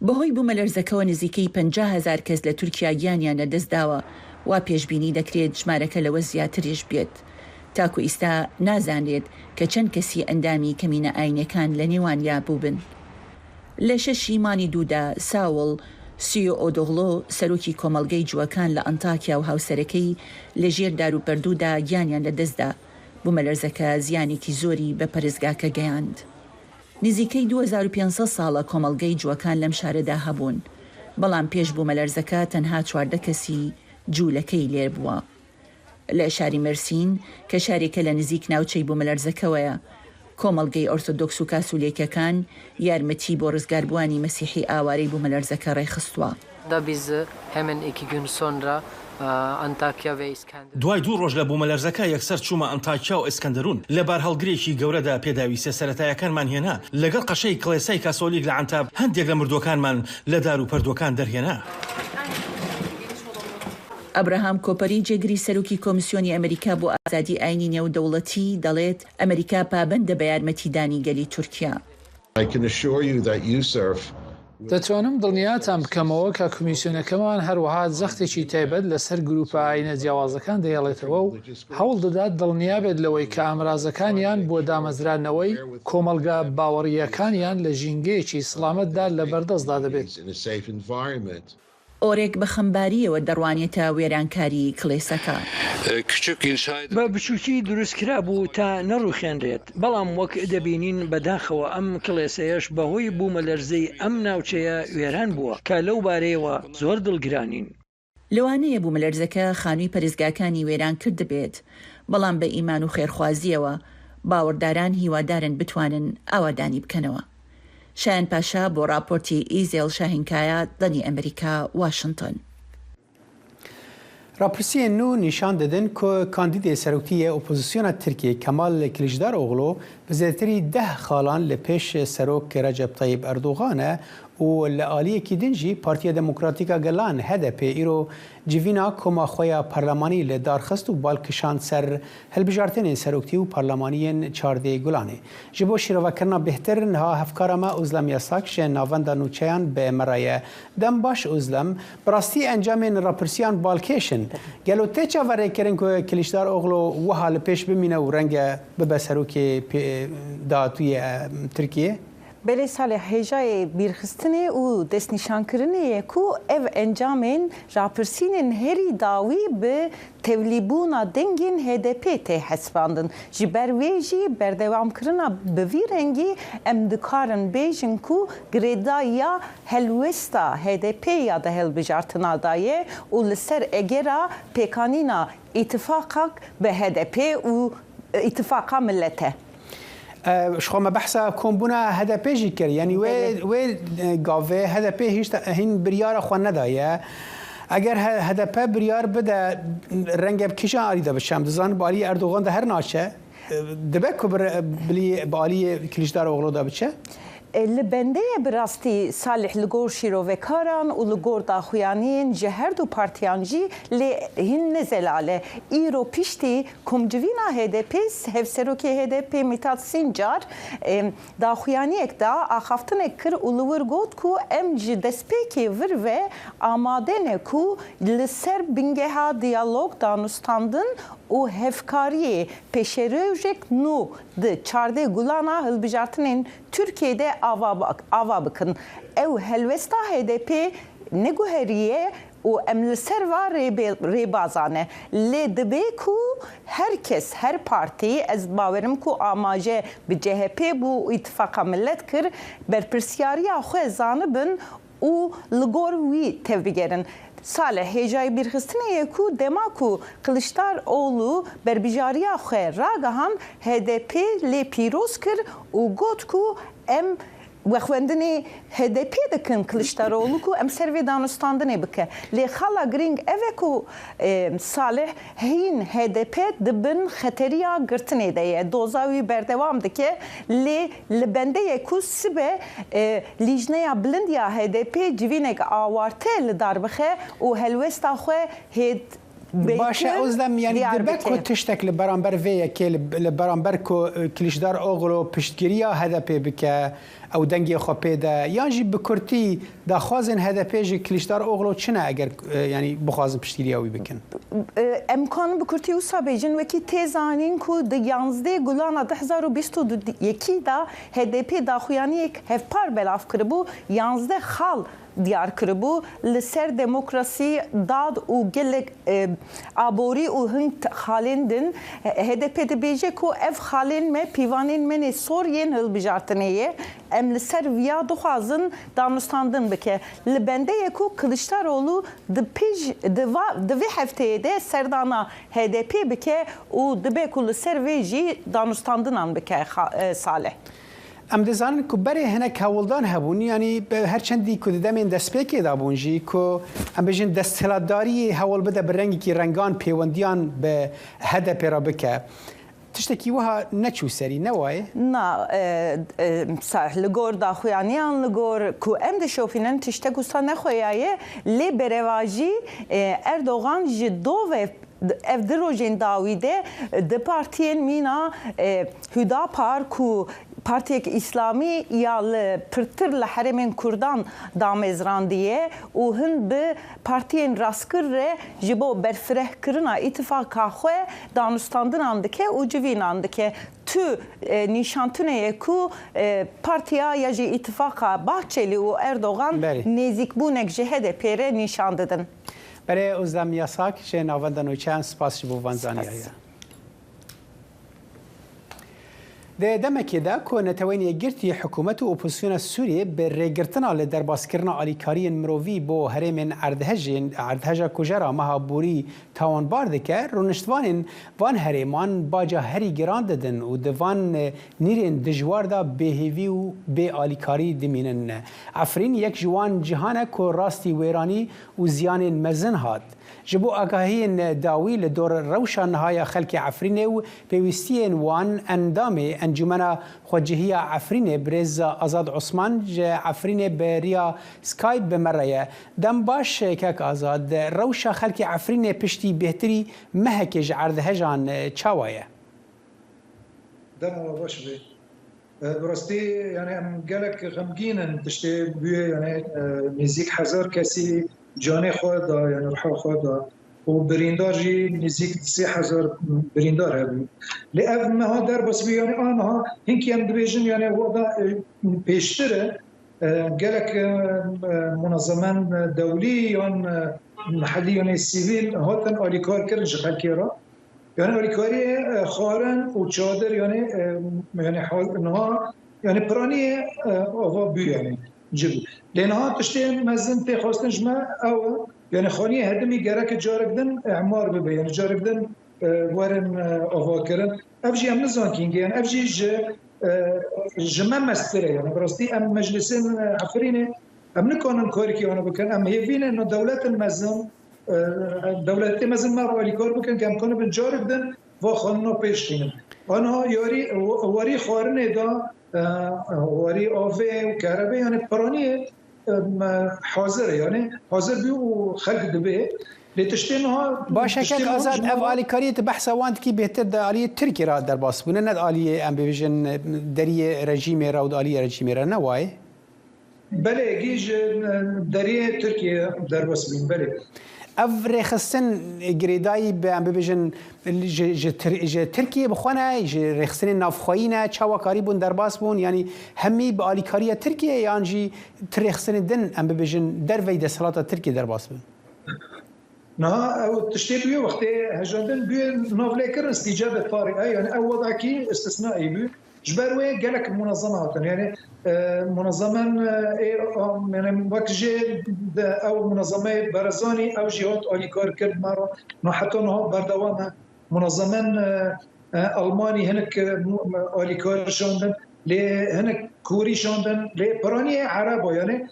بەهۆی بومەلەرزەکەوە نزیکەی 50 هەزار کەس لە تورکیا گیانیان لەدەستداوە، وا پێشبینی دەکرێت ژمارەکە لەوە زیاتریش بێت. تاکو ئیستا نازانرێت کە چەند کەسی ئەندامی کەمینە ئاینیەکان لەنێوانیا بووبن. لە شەش ی مانی دوودا ساوڵ سیۆئۆدۆغلۆ سەرۆکی کۆمەڵگەی جووەکان لە ئەنتاکیا و هاوسەرەکەی لەژێر داروپەردوودا گیانیان لەدەستدا، بومەلەرزەکە زیانێکی زۆری بە پەرستگاکە گەیاند. نزیکەی 2500 ساڵە کۆمەڵگەی جووەکان لەم شارەدا هەبوون، بەڵام پێش بوومەلەرزەکە تەنها 14 کەسی جوولەکەی لێ بووە. لە شاری مەرسین کە شارێکە لە نزیک ناوچەی بوومەلەرزەکەوەیە، کۆمەڵگەی ئۆرسۆدۆکس و کاسۆلیکەکان یارمەتی بۆ ڕزگاربووانی مەسیحی ئاوارەی بوومەلەرزەکە ڕێکخستووە. دوای دوو ڕۆژ لە بوومەلەرزەکە یەکسەر چوومە ئەنتاکیا و ئیسکەندەرون، لە بارهەڵگرێکی گەورەدا پێداویستیە سەرەتایەکانمان هێنا، لەگەڵ قەشەی کڵێسای کاسۆلیک لە عەنتاب هەندێک لە مردووەکانمان لە دار و پەردووەکان دەرهێنا. ئەبراهام کۆپەری جێگری سەرۆکی کۆمسیۆنی ئەمریکا بۆ ئازادی ئاینی نێودەوڵەتی دەڵێت ئەمریکا پابەندە بە یارمەتیدانی گەلی تورکیا. دەتوانم دڵنیاتان بکەمەوە کە کۆمیسیۆنەکەمان هەروەها جەختێکی تایبەت لەسەر گروپە ئایینە جیاوازەکان دەهێڵێتەوە و هەوڵدەدات دڵنیابێت لەوەی کە ئامرازەکانیان بۆ دامەزراندنەوەی کۆمەڵگە باوەڕییەکانیان لە ژینگەیەکی سڵامەتدا لەبەردەستدا دەبێت. ئۆرێک بە خەمبارییەوە دەڕوانێتە وێرانکاریی کڵێسەکە. بە بچووکی دروست کرابوو تا نەڕووخێنرێت، بەڵام وەک دەبینین بەداخەوە ئەم کڵێسەیەش بەهۆی بوومەلەرزەی ئەم ناوچەیە وێران بووە کە لەو بارەیەوە زۆر دڵگرانین. لەوانەیە بوومەلەرزەکە خانووی پەرستگاکانی وێران کردبێت، بەڵام بە ئیمان و خێرخوازییەوە باوەڕداران هیوادارن بتوانن ئاوادانی بکەنەوە. شایان پاشا بۆ ڕاپۆرتی ئیزێڵ شاهینکایا، دەنگی ئەمریکا، واشنتۆن. راپرسیên nû nîşan didin ku kandîdê seroktî yê opozisyona Tirkiyê Kemal Kiliçdaroglu bi zêdetirî deh xalan li pêş Serok Recep Tayyip Erdogan e û li aliyekî din jî Partiya Demokratîk a Gelan, hdp, îro civîna koma xwe ya parlemanî li dar xist û bal kişand ser hilbijartinên seroktî û parlemaniyên çardê Gulanê. Ji bo şîrovekirina bêhtir niha hevkara me Ozlem Yasak ji navenda nûçeyan bi me re ye. Dem baş Ozlem, bi rastî encamên rapirsiyan balkêş in. Gelo tê çaverêkirin ku Kiliçdaroglu wiha li pêş bimîne û renge bibe serokê dahatûyê Tirkiyê? Belê Salih, hêjayê bîrxistinê û destnîşankirinê ye ku ev encamên rapirsînên herî dawî bi tevlîbûna dengên HDP'ê tê hesibandin. Ji ber wê jî berdewamkirina bi vî rengî em dikarin bêjin ku girêdayiya helwesta HDP'ê ya di hilbijartina de ye û li ser egera pêkanîna îtifaqak bi HDP'ê û Îtifaqa Milet e. Ji xwe me behsa kombûna HDP'ê jî kir. Yanî wê wê gavê HDP'ê hîşta hîn biryara xwe nedaye. Eger HDP biryar bide renge bi kîjan alî de biçe? Em dizanin bi aliyê Erdogan de her naçe. Dibe ku bilî bi aliyê Kiliçdaroglu de biçe? Li bendê ye bi rastî Salih li gor şîrovekaran û li gor daxuyaniyên ji her du partiyan jî lê hîn ne zelal e. Îro piştî Komcivîna HDP'ê Hevserokê HDP'ê Mîthat Sîncar daxuyaniyek da, axaftinek kir û li wir got ku em ji destpêkê vir ve amade ne ku li ser bingeha diyalog, danûstandin û hevkariyê pêşerojek nû di çardeh Gulana hilbijartinên Tirkiyeyê de ava bikin. Ew helwesta HDP'ê neguheriye û em li ser va rêbaza ne. Lê dibe ku her kes, her partî, ez bawerim ku amaje bi CHP'ê bû û Îtifaqa Milet kir, berpirsyariya xwe zanibin û li gor wî tevbigerin. Salih hêjayî bîrxistinê ye ku dema ku Kiliçdaroglu berbijariya xwe ragihand, HDP'ê lê pîroz kir û got ku em Wexwendinê HDP'ê dikin Kiliçdaroglu ku em ser vê danûstandinê bike. Lê xala girîng ev e ku Salih hîn hdp di bin xeteriya girtinê de ye. Doza wî berdewam dike lê li bendê ye ku sibe Lîjneya Bilind ya HDP'ê civînek awarte li dar bixe û helwesta xwe hêd Baş e Ozlem yanî dibe ku tiştek li beramber vê yekê li beramber ku Kiliçdaroglu piştgiriya HDP'ê bike ew dengê xwe pê de yan jî bi kurtî daxwazên HDP'ê ji Kiliçdaroglu çi ne eger yanî bixwazin piştgiriya wî bikin? Em kanin bi kurtî wisa bêjin wekî tê zanîn ku di yanzdeh Gulana 2021 de HDP'ê daxuyaniyek hevpar belav kiribû yanzdeh xal diyar kiribû li ser demokrasî, dad û gelek aborî û hin xalên din. Hdp dibêje ku ev xalên me pîvanên me nê sor yên hilbijartinê ye. Em li ser viya dixwazin danûstandin bike. Li bendê ye ku Kiliçdaroglu di pêj di va di vê hefteyê de serdana HDP'ê bike û dibe ku li ser vê jî danûstandinan bike Salih. Em dizanin ku berê hinek hewldan hebûn, yanî her çendî ku di demên destpêkê de bûn jî ku em bêjin desthilatdariyê hewl bide bi rengekî rengan pêwendiyan bi HDP'ê re bike. Tiştekî wiha neçû serî, ne wayê? Na, sah li gor daxuyaniyan, li gor ku em dişopînin tiştek wisa nexweyaye, lê berevajî Erdogan ji dove Ev di rojên dawî de di partiyên mîna Hüdapar ku partiyek îslamî ya li pirtir li herêmên Kurdan damezrandiye û hin bi partiyên rastgir re ji bo berfirehkirina îtifaka xwe danûstandinan dike û civînan dike. Tu nîşan tune ye ku partiya ya jî îtifaqa Bahçelî û Erdogan nêzîkbûnek ji HDP'ê re nîşan didin. Berê Ozlem Yasak ji Navenda Nûçeyan spas ji bo van zanyariyan. Di demekê de ku Neteweyên Yekgirtî, hikûmet û opozisyona Sûriyê bi rêgirtina li derbaskirina alîkariyên mirovî bo herêmên erdhejên erdheja kujer a meha borî tawanbar dike, rûniştvanên van herêman baca herî giran didin û di van nîrên dijwar de bêhêvî û bê alîkarî dimînin. Efrîn yek ji wan cihan e ku rastî wêranî û ziyanên mezin hat. Ji bo agahiyên dawî li dor rewşa niha ya xelkê Efrînê û pêwîstiyên wan endamê. Encûmena Xwecihî ya Efrînê Birêz Azad Osman ji Efrînê bi riya Skype bi me re ye. Dem baş kek Azad, rewşa xelkê Efrînê piştî bêhtirî mehekê ji erdhejan çawa ye? Dema we baş be. Bi rastî yanî em gelek xemgîn in tiştê bûye yanî nêzîk hezar kesî canê xwe da yanî ruha xwe da û birîndar jî nêzîk 3000 birîndar hebûn. Lê ev meha derbas bûye yanî a niha hinkî em dibêjin yanî wada pêştir e gelek munezemen dewlî yan mehellî yanî sivîl hatin alîkar kirin ji xelkê re. Yani alîkariyê xwarin û çadir yanî yanî niha yanî piraniyê ava bû yanî cib. Lê niha tiştê mezin tê xwestin ji me ew e yanî xaniyê hedimî gereke carek din îmar bibe yanî carek din werin avakirin. Ev jî em nizan kîngê yan ev jî ji ji me mestir e yanî bi rastî em meclisên Efrînê em nikanin karekî wana bikin em hêvî ne dewletin mezin Dewletê mezin me re alîkar bikin ku em kanibin carek din va xanina pêş xînin. Aniha yarî warî xwarinê de warî avê û kerebê yanî piraniyê hazir e yanî hazir bû û xelk dibê. Lê tiştê niha Baş e kek Azad ev alîkariyê tu behsa wan dikî bêhtir di aliyê Tirkiyê re derbas bûne ne di aliyê em bibêjin deriyê rejîmê re û di aliyê rejîmê re ne wayê? Belê, gî ji deriyê Tirkiyê derbas bûn, belê. Ev rêxistin girêdayî bi em bibêjin ji ji ji Tirkiyê bi xwe ne, ji rêxistinên navxweyî ne, çawa karîbûn derbas bûn, yanî hemî bi alîkariya Tirkiyê yan jî ti rêxistinên din em bibêjin derveyî desthilata Tirkiyê derbas bûn? Niha ew tiştê bûye wextê hejandin bûye navlêkirin îstîcabê tarî yanî ew wedekî îstisnaî bû. Ji ber wê gelek munezeme hatin. Yani munezemen ê yani wek jê ew munezemeyê Berezanî ew jî hat alîkar kir me re no heta niha berdewam e. Munezemen Almanî hinek alîkar şandin lê hinek Korî şandin lê piraniyê Ereba yani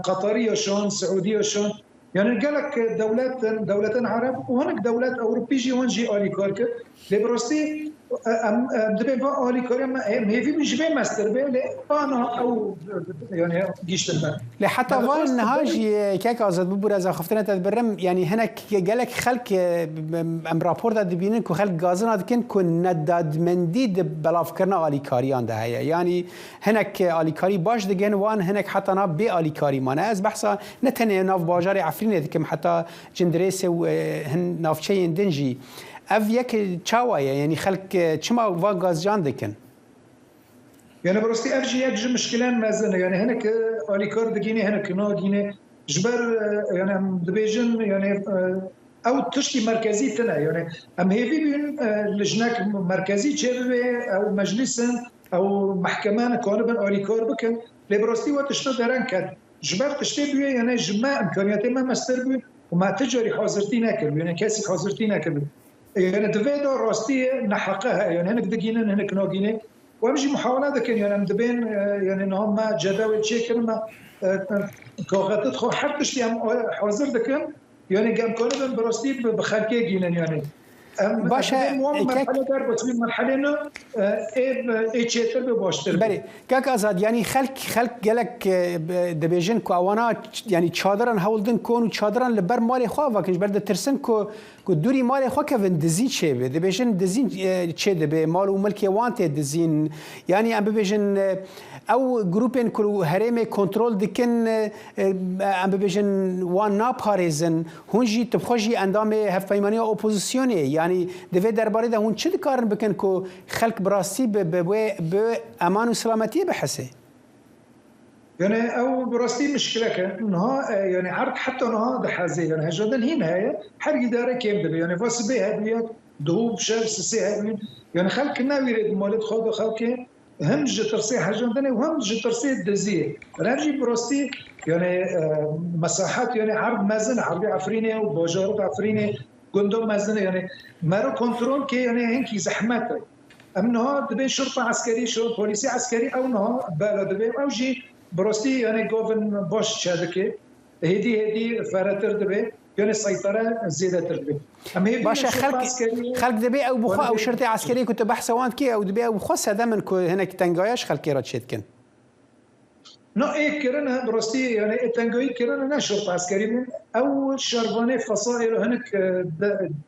Qetarî şand, Siûdî şand. Yani gelek dewlet dewletên Ereb û hinek dewlet Ewropî jî wan jî alîkar kir. Lê bi rastî em dibên va alîkariya me em hêvî bin ji vê mestir bê lê ana ew yani gihîştin me. Lê heta van niha jî kek Azad bibûre ez axaftina te dibirim yanî hinek gelek xelk em rapor de dibînin ku xelk gazina dikin ku nedadmendî di belavkirina alîkariyan de heye. Yanî Hinek alîkarî baş digihin wan, hinek heta nav bê alîkarî mane. Ez behsa ne tenê nav bajarê Efrînê dikim, heta Cindirêsê û hin navçeyên din jî. Ev yek çawa ye? Yanî xelk çima van gazcan dikin? Yanî bi rastî ev jî yek ji mişkilen mezin e. Yanî hinek alîkar digînê, hinek nagînê. Ji ber yanî em dibêjin yanî ew tiştî merkezî tine. Yanî em hêvî bûn lijnek merkezî çêbibe, ew meclîs in, Ew mehkeme nikaribin alîkar bikin lê bi rastî we tişta dereng ket. Ji ber tiştê bûye yanê ji me îmkaniyetê me mestir bû û me ti carî hazirtî nekiribû yanê kesî hazirtî nekiribû. Yanê di vê de rastî neheqe heye yanê hinek digînin hinek nagînê û em jî muhawele dikin yanê em dibên yanê niha me cedewê çêkirin me kaxetê dixwe her tiştî em hazir dikin Yanî gem karibin bi rastî bi xelkê gînin yanî. Em Baş e, wan kek merhele derbas bîn merhelê ne ê ê çêtir be baştir be. Belê kek Azad yanî xelk xelk gelek dibêjin ku ewana yanî çadiran hewl din kon û çadiran li ber malê xwe ava kin ji ber ditirsin ku ku dûrî malê xwe kevin dizî çêbe dibêjin dizîn çêdibe mal û milkê wan tê dizîn yanî em bibêjin ew grûpên ku herêmê kontrol dikin Em bibêjin wan naparêzin. Hûn jî tu bi xwe jî endamê hevpeymaniya opozisyonê yî. Yanî di vê derbarê de hûn çi dikarin bikin ku xelk bi rastî bi bi wê bi eman û silametiyê bihisê? Yanî ew bi rastî mişkilek e. Niha yanî erd heta niha dihezê. Yanî hejandin hîn heye. Her îdare kêm dibe. Yanî va sibê hebûye, duh bi şev sisê hebûn. Yanî xelk newîrê di malê dixwe de xelkê Him ji tirsê hejandinê û him ji tirsê diziyê. Ev jî bi rastî yanê mesahet yanê erd mezin e, erdê Efrînê û bajarok Efrînê gunda mezin e yanê mero kontrol kê yanê hinkî zehmet e. Em niha dibên şurta eskerî, polîsê eskerî ew niha bela dibe ew jî bi rastî yanê gavin baş çedike. هێدی هێدی فەرەتر دبێ یانێ سەیتەرە زێدەتر دبێ. ئەم هێڤی باشە لە خەلک شورتە عەسکەریە خەلک دبێ ئەو بخوا وەرە ئەو بێ. شرتێ عەسکەریە کو تو بەحسە وان دکێ ئەو دبێ ئەو بخوا سەدەمن کو هنەک تەنگایەش خەلکێ را چێ دکن. نا ئێ کرنە بڕاستی یانێ ئێ تەنگایی کرنە نە شورتە عەسکەری بوون ئەو شەرڤانێ فەسائێل هنک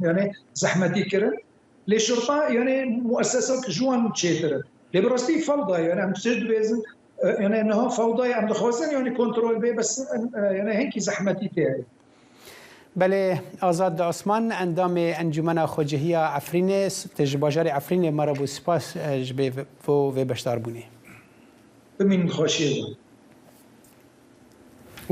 یانێ زەحمەتی کرن لێ شورتە یانێ موئەسەسات ji wan çêtirin. Lê bi rastî fewda ye yani em çi dibêjin yani niha fewda ye em dixwazin yani kontrol bê bes yani hinkî zehmetî tê heye. Belê Azad Osman endamê Encûmena Xwecihiya Efrînê te ji bajarê Efrînê me re bû spas ji bê bo vê beşdarbûnê. Bimînin xweşiyê de.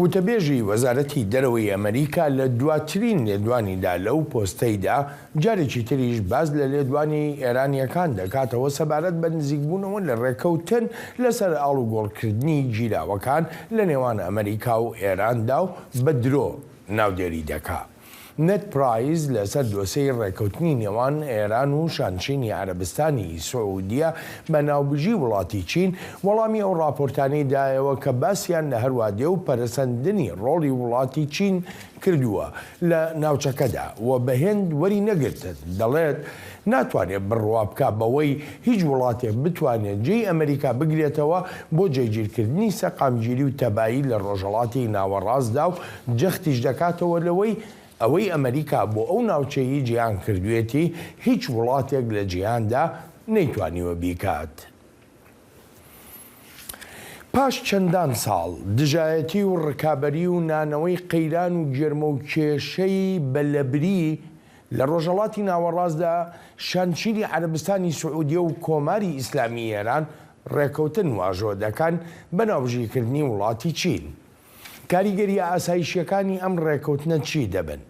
وتەبێژی وەزارەتی دەرەوەی ئەمەریکا لە دواترین لێدوانیدا لەو پۆستەیدا جارێکی تریش باس لە لێدوانی ئێرانییەکان دەکاتەوە سەبارەت بە نزیکبوونەوە لە ڕێککەوتن لەسەر ئاڵوگۆڕکردنی گیراوەکان لە نێوان ئەمەریکا و ئێراندا و بە درۆ ناودێری دەکا. نێد پرایس لەسەر دۆسێی ڕێککەوتنی نێوان ئێران و شانشینی عەرەبستانی سعودیە بە ناوبژی وڵاتی چین وەڵامی ئەو ڕاپۆرتانەی دایەوە کە باسیان لە هەروادێ و پەرەسەندنی ڕۆڵی وڵاتی چین کردووە لە ناوچەکەدا و بە هێند وەری نەگرتن دەڵێت ناتوانێت بڕوا بکا بەوەی هیچ وڵاتێک بتوانێت جێی ئەمریکا بگرێتەوە بۆ جێگیرکردنی سەقامگیری و تەبایی لە ڕۆژهەڵاتی ناوەڕاستدا و جەختیش دەکاتەوە لەوەی ئەوەی ئەمریکا بۆ ئەو ناوچەیەی جیهان کردوێتی هیچ وڵاتێک لە جیهاندا نەیتوانیوە بیکات. پاش چەندان ساڵ دژایەتی و ڕکابەری و نانەوەی قەیران و گێرمە و کێشەی بە لەبری لە ڕۆژهەڵاتی ناوەڕاستدا شانشینی عەرەبستانی سعودیە و کۆماری ئیسلامی ئێران ڕێکەوتن واژۆ دەکەن بە ناوبژیکردنی وڵاتی چین. کاریگەرییە ئاسایشییەکانی ئەم ڕێکەوتنە چی دەبن؟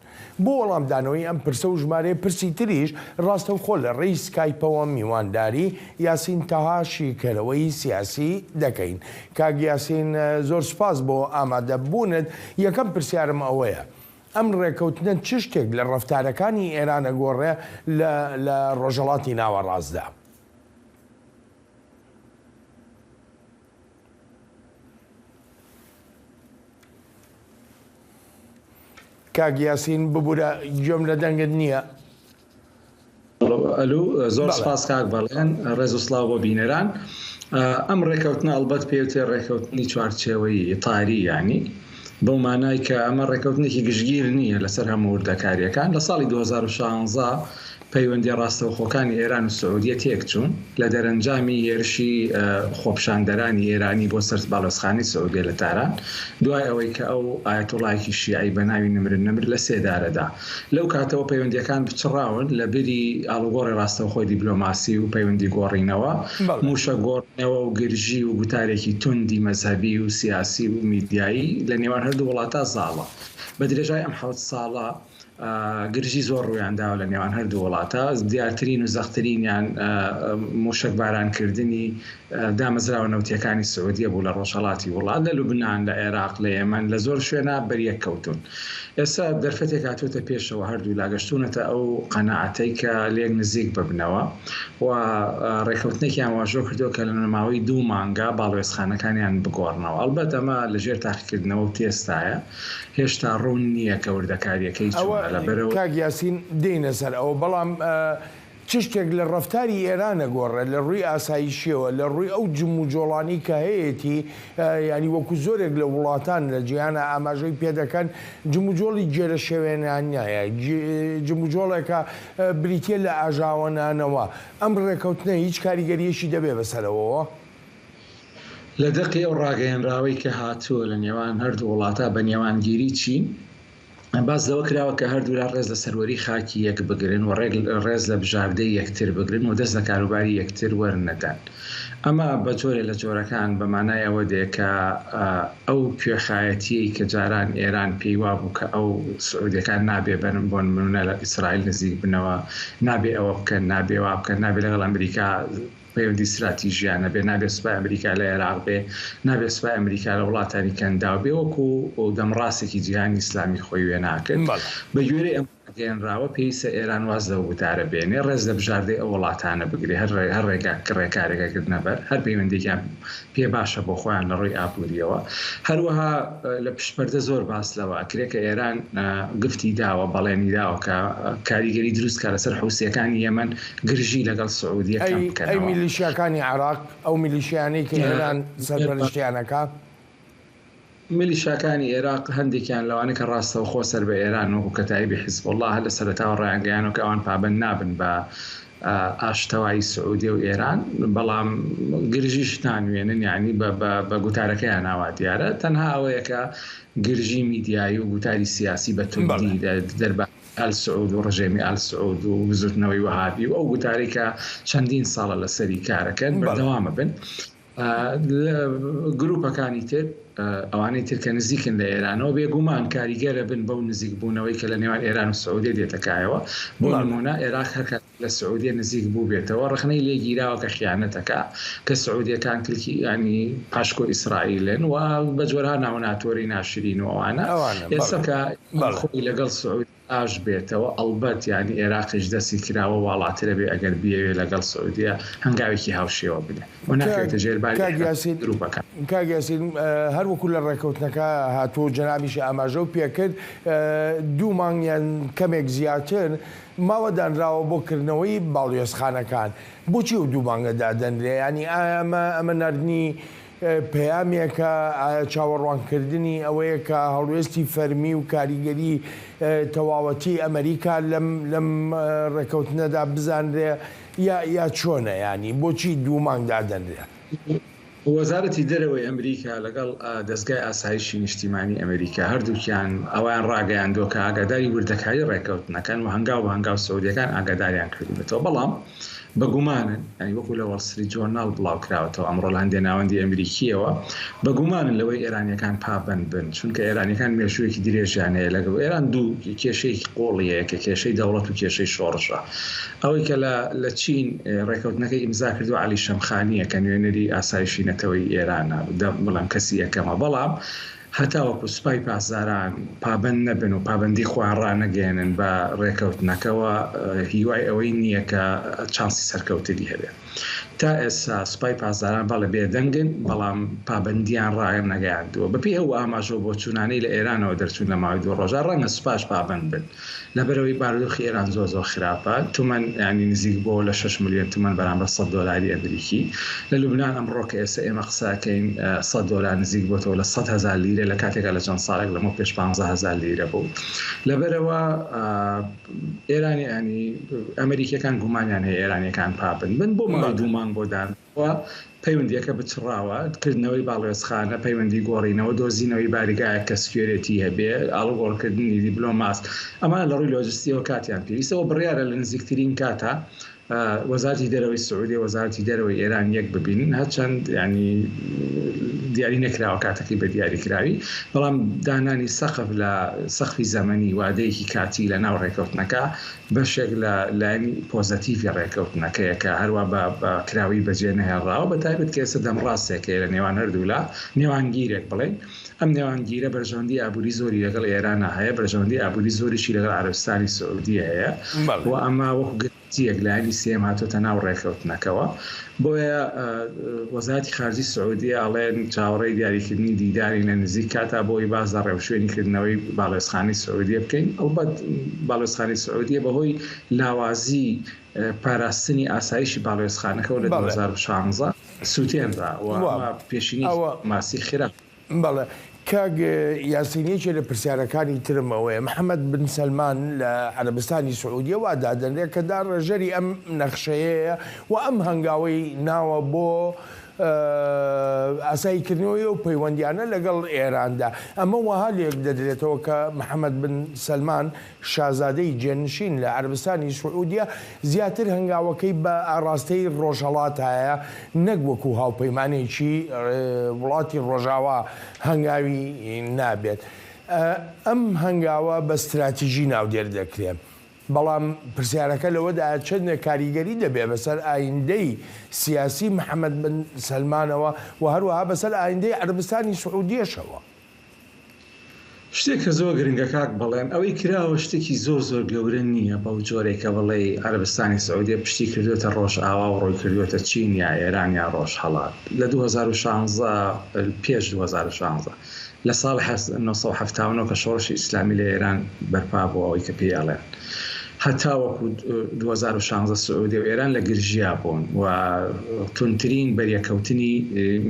بۆ وەڵامدانەوەی ئەم پرسە و ژمارەیە پرسی تریش ڕاستەوخۆ لە ڕێی سکایپەوە میوانداری یاسین تەها شیکەرەوەی سیاسی دەکەین. کاک یاسین زۆر سوپاس بۆ ئامادەبوونت، یەکەم پرسیارم ئەوەیە ئەم ڕێکەوتنە چ شتێک لە ڕەفتارەکانی ئێران ئەگۆڕێ لە لە ڕۆژهەڵاتی ناوەڕاستدا؟ کاک یاسین ببورە گوێم لە دەنگت نییە. ئەلو زۆر سپاس کاک بەڵێن ڕێز و سڵاو بۆ بینەران ئەم ڕێکەوتنە ئەڵبەت پێوتێ ڕێکەوتنی چوارچێوەی ئیتاری یانی بەو مانای کە ئەمە ڕێکەوتنێکی گشتگیر نییە لەسەر هەموو وردەکارییەکان لە ساڵی 2016 پەیوەندییە ڕاستەوخۆکانی ئێران و سعودیە تێکچوون لە دەرەنجامی هێرشی خۆپیشاندەرانی ئێرانی بۆ سەر باڵیۆزخانەی سعودیە لە تاران دوای ئەوەی کە ئەو ئایەتوڵایەکی شیعەی بە ناوی نمر النمر لە سێدارەدا. لەو کاتەوە پەیوەندییەکان پچڕاون لە بری ئاڵوگۆڕی ڕاستەوخۆی دیپلۆماسی و پەیوەندی گۆڕینەوە، مووشەک گۆڕینەوە و گرژی و گوتارێکی توندی مەزهەبی و سیاسی و میدیایی لە نێوان هەردوو وڵاتا زاڵە. بە درێژای ئەم حەوت ساڵە، گرژی زۆر ڕوویانداوە لە نێوان هەردوو وڵاتە، دیارترین و زەقترینیان مووشەکبارانکردنی دامەزراوە نەوتییەکانی سعودیە بوو لە ڕۆژهەڵاتی وڵات، لە لوبنان، لە عێراق، لە یەمەن، لە زۆر شوێنا بەریەک کەوتوون. ئێستا دەرفەتێک هاتووەتە پێشەوە هەردوولا گەشتوونەتە ئەو قەناعەتەی کە لێک نزیک ببنەوە و ڕێکەوتنێکیان واژۆ کردووە کە لە ماوەی دوو مانگا باڵوێزخانەکانیان بگۆڕنەوە. ئەڵبەت ئەمە لەژێر تاقیکردنەوە و تێستایە. هێشتا ڕوون نییە کە وردەکارییەکەی ئەوە چۆنە، لەبەرئەوەی. کاک یاسین دێینە سەر ئەوە، بەڵام چ شتێک لە ڕەفتاری ئێران ئەگۆڕێت لە ڕووی ئاسایشییەوە، لە ڕووی ئەو جموجۆڵانەی کە هەیەتی، یانی وەکو زۆرێک لە وڵاتان لە جیهانا ئاماژەی پێ دەکەن، جموجۆڵی گێرەشێوێنانەیە، جموجۆڵێکە بریتییە لە ئاژاوەنانەوە، ئەم ڕێکەوتنە هیچ کاریگەرییەکی دەبێ بەسەرەوەوە؟ لە دەقی ئەو ڕاگەیەنراوەی کە هاتووە لە نێوان هەردوو وڵاتە بە نێوانگیری چین، باس لەوە کراوە کە هەردوولا ڕێز لە سەروەری خاکی یەک بگرن و ڕێز لە بژاردەی یەکتر بگرن و دەست لە کاروباری یەکتر وەرنەدەن. ئەمە بە جۆرێ لە جۆرەکان بە مانای ئەوە دێ کە ئەو کوێخایەتییەی کە جاران ئێران پێی وابوو کە ئەو سعودیەکان نابێ بەن بۆ نموونە لە ئیسرائیل نزیک بنەوە، نابێ ئەوە بکەن، نابێ وا بکەن، نابێ لەگەڵ ئەمریکا پەیوەندی ستراتیژیان هەبێ، نابێ سوپای ئەمریکا لە عێراق بێ، نابێ سوپای ئەمریکا لە وڵاتانی کەنداو بێ، وەکو دەمڕاستێکی جیهانی ئیسلامی خۆی وێنا کرد. بە گوێرەی ئەم. ڕاگەیەنراوە، پێویستە ئێران واز لەو گوتارە بێنێ، ڕێز لە بژاردەی ئەو وڵاتانە بگرێ، هەر هەر ڕێگا ڕێکارێک ئەگرنە بەر، هەر پەیوەندییەکیان پێ باشە بۆ خۆیان لە ڕووی ئابوورییەوە. هەروەها لە پشت پەردە زۆر باس لەوە ئەکرێ کە ئێران گفتی داوە، بەڵێنی داوە کە کاریگەری دروست کا لەسەر حوسییەکانی یەمەن، گرژی لەگەڵ سعودیە کەم ئەی ئەی بکەنەوە. میلیشیاکانی عێراق، ئەو میلیشیانەی کە ئێران سەرپەرشتیان ئەکا؟ میلیشاکانی ئێراق هەندێکیان لەوانە کە ڕاستەوخۆ سەر بە ئێران وەکو کەتایبی حیزبوڵڵا هەر لە سەرەتاوە ڕایانگەیانوە کە ئەوان پابەند نابن بە ئاشتەوایی سعودیە و ئێران بەڵام گرژیش نانوێنن یانی بە گوتارەکەیان ئاوا دیارە تەنها ئەوەیە کە گرژی میدیایی و گوتاری سیاسی بە توندی دەربارەی ئال سعود و ڕژێمی ئال سعود و بزوتنەوەی وەهابی و ئەو گوتارەی کە چەندین ساڵە لەسەری کارەکەن بەردەوامە بن. گروپەکانی تر، ئەوانەی تر کە نزیکن لە ئێرانەوە، بێگومان کاریگەرە بن بەو نزیکبوونەوەی کە لە نێوان ئێران و سعودیە دێتە کایەوە. بۆ نموونە ئێراق هەر کاتێک لە سعودیە نزیک بووبێتەوە، ڕەخنەی لێ گیراوە کە خیانەتەکا، کە سعودیەکان کلکی یانی پاشکۆی ئیسرائیلن و بە جۆرها ناو ناتۆرەی ناشرین و ئەوانە. ئێستا کە خۆی لەگەڵ سعودیە ئاش بێتەوە ئەڵبەت یانی ئێراقیش دەستی کراوە واڵاترە بێ ئەگەر بیەوێ لەگەڵ سعودیە هەنگاوێکی هاوشێوە بنێ و ناکەوێتە ژێر باری کاک یاسین گروپەکان. کاک یاسین هەر وەکو لە ڕێکەوتنەکە هاتووە و جەنابیشی ئاماژەو پێکرد دوو مانگ یان کەمێک زیاتر ماوە دانراوە بۆ کردنەوەی باڵیۆزخانەکان بۆچی ئەو دوو مانگە دادەنرێ یانی ئایا ئەمە ئەمە ناردنی پەیامێکە، ئایا چاوەڕوانکردنی ئەوەیە کە هەڵوێستی فەرمی و کاریگەری تەواوەتی ئەمریکا لەم لەم ڕێکەوتنەدا بزانرێ یا یا چۆنە یانی بۆچی دوو مانگ دادەنرێ؟ وەزارەتی دەرەوەی ئەمریکا لەگەڵ دەزگای ئاسایشی نیشتیمانی ئەمریکا هەردووکیان ئەوەیان ڕاگەیاندووە کە ئاگاداری وردەکاری ڕێکەوتنەکەن و هەنگاو بە هەنگاو سعودیەکان ئاگاداریان کردوونەتەوە بەڵام بە گومانن، یانی وەکو لە وەڵ ستریت جۆرناڵ بڵاو کراوەتەوە ئەمڕۆ لە هەندێ ناوەندی ئەمریکییەوە، بە گومانن لەوەی ئێرانییەکان پابەند بن، چونکە ئێرانییەکان مێژوویەکی درێژیان هەیە لەگەڵ ئێران، دوو کێشەیەکی قووڵی هەیە کە کێشەی دەوڵەت و کێشەی شۆڕشە. ئەوەی کە لە لە چین ڕێکەوتنەکەی ئیمزا کردووە عەلی شەمخانییە کە نوێنەری ئاسایشی نەتەوەیی ئێرانە، بڵێم کەسی یەکەمە، بەڵام هەتاوەکو سوپای پاسداران پابەند نەبن و پابەندی خۆیان ڕانەگەیەنن بە ڕێکەوتنەکەوە هیوای ئەوەی نییە کە چانسی سەرکەوتنی هەبێت. تا ئێستا سوپای پاسداران بەڵێ بێدەنگن بەڵام پابەندیان ڕانەگەیاندووە. بەپێی ئەو ئاماژە و بۆچوونانەی لە ئێرانەوە دەرچوون لە ماوەی دوو ڕۆژە ڕەنگە سوپاش پابەند بن. لەبەرئەوەی بارودۆخی ئێران زۆر زۆر خراپە، تومەن یانی نزیک بۆوە لە شەش ملیۆن تومەن بەرامبەر سەد دۆلاری ئەمریکی. لە لوبنان ئەمڕۆ کە ئێستا ئێمە قسە ئەکەین سەد دۆلار نزیک بۆتەوە لە 100 هەزار لیرە لە کاتێکا لە چەند ساڵێک لەمەو پێش 15 هەزار لیرە بوو. لەبەرئەوە ئێرانی یانی ئەمریکیەکان گومانیان هەیە ئێرانیەکان پابەند بن بۆ ماوەی دوو مانگ بۆ دانراوە. پەیوەندییەکە بچڕاوە، کردنەوەی باڵوێزخانە، پەیوەندی گۆڕینەوە، دۆزینەوەی باریگایەک کە security هەبێ، ئاڵوگۆڕکردنی دیبلۆماس، ئەمانە لە ڕووی لۆجستییەوە کاتیان پێویستە و بڕیارە لە نزیکترین کاتا وەزارەتی دەرەوەی سعودیە و وەزارەتی دەرەوەی ئێران یەک ببینن، هەرچەند یانی دیاری نەکراوە کاتەکەی بە دیاریکراوی، بەڵام دانانی سەقف لە سەقفی زەمەنی وادەیەکی کاتی لە ناو ڕێکەوتنەکە بەشێک لە لایەنی پۆزەتیڤی ڕێکەوتنەکەیە کە هەروا بە بە کراوەیی بەجێ نەهێڵراوە، بە تایبەت کە ئێستا دەمڕاستێک هەیە لە نێوان هەردوولا، نێوانگیرێک بڵێین. ئەم نێوانگیرە بەرژەوەندی ئابووری زۆری لەگەڵ ئێرانا هەیە، بەرژەوەندی ئابووری زۆریشی لەگەڵ عەرەبستانی سعودیە هەیە و ئەمە وەکو گرەنتییەک لایەنی سێیەم هاتۆتە ناو ڕێکەوتنەکەوە. بۆیە وەزارەتی خارجی سعودیە ئەڵێن چاوەڕێی دیاریکردنی دیدارین لە نزیک کاتا بۆ ئەوەی باس لە ڕێوشوێنی کردنەوەی باڵوێزخانەی سعودیە بکەین. ئەڵبەت باڵوێزخانەی سعودیە بەهۆی لاوازی پاراستنی ئاسایشی باڵوێزخانەکەوە لە 2016 سوتێنرا و ئەمە پێشینەیەکی دیپلۆماسی خراپ. بەڵێ کاک یاسین یەکێ لە پرسیارەکانی ترم ئەوەیە محەمەد بن سەلمان لە عەرەبستانی سعودیە وا دادەنرێت کە داڕێژەری ئەم نەخشەیەیە و ئەم هەنگاوەی ناوە بۆ ئاسایی کردنەوەی ئەو پەیوەندیانە لەگەڵ ئێراندا ئەمە وەها لێک دەدرێتەوە کە محەمەد بن سەلمان شازادەی جێنشین لە عەرەبستانی سعودیە زیاتر هەنگاوەکەی بە ئاڕاستەی ڕۆژهەڵاتایە نەک وەکو هاوپەیمانێکی وڵاتی ڕۆژاوا هەنگاوی نابێت. ئەم هەنگاوە بە ستراتیژی ناودێر دەکرێت. بەڵام پرسیارەکە لەوەدایە چەندێک کاریگەری دەبێت بەسەر ئایندەی سیاسی محەمەد بن سەلمانەوە و هەروەها بەسەر ئایندەی عەرەبستانی سعودیەشەوە؟ شتێک کە زۆر گرنگە کاک بەڵێن، ئەوەی کراوە شتێکی زۆر زۆر گەورە نییە بەو جۆرەی کە بڵێی عەرەبستانی سعودیە پشتی کردووەتە ڕۆژئاوا و ڕووی کردووەتە چین یا ئێران یا ڕۆژهەڵات. لە 2016 پێش 2016 لە ساڵی 1979 کە شۆڕشی ئیسلامی لە ئێران بەرپا بوو ئەوەی کە پێی ئەڵێن هەتاوەکو 2016 سعودیە و ئێران لە گرژیا بوون و توندترین بەریەکەوتنی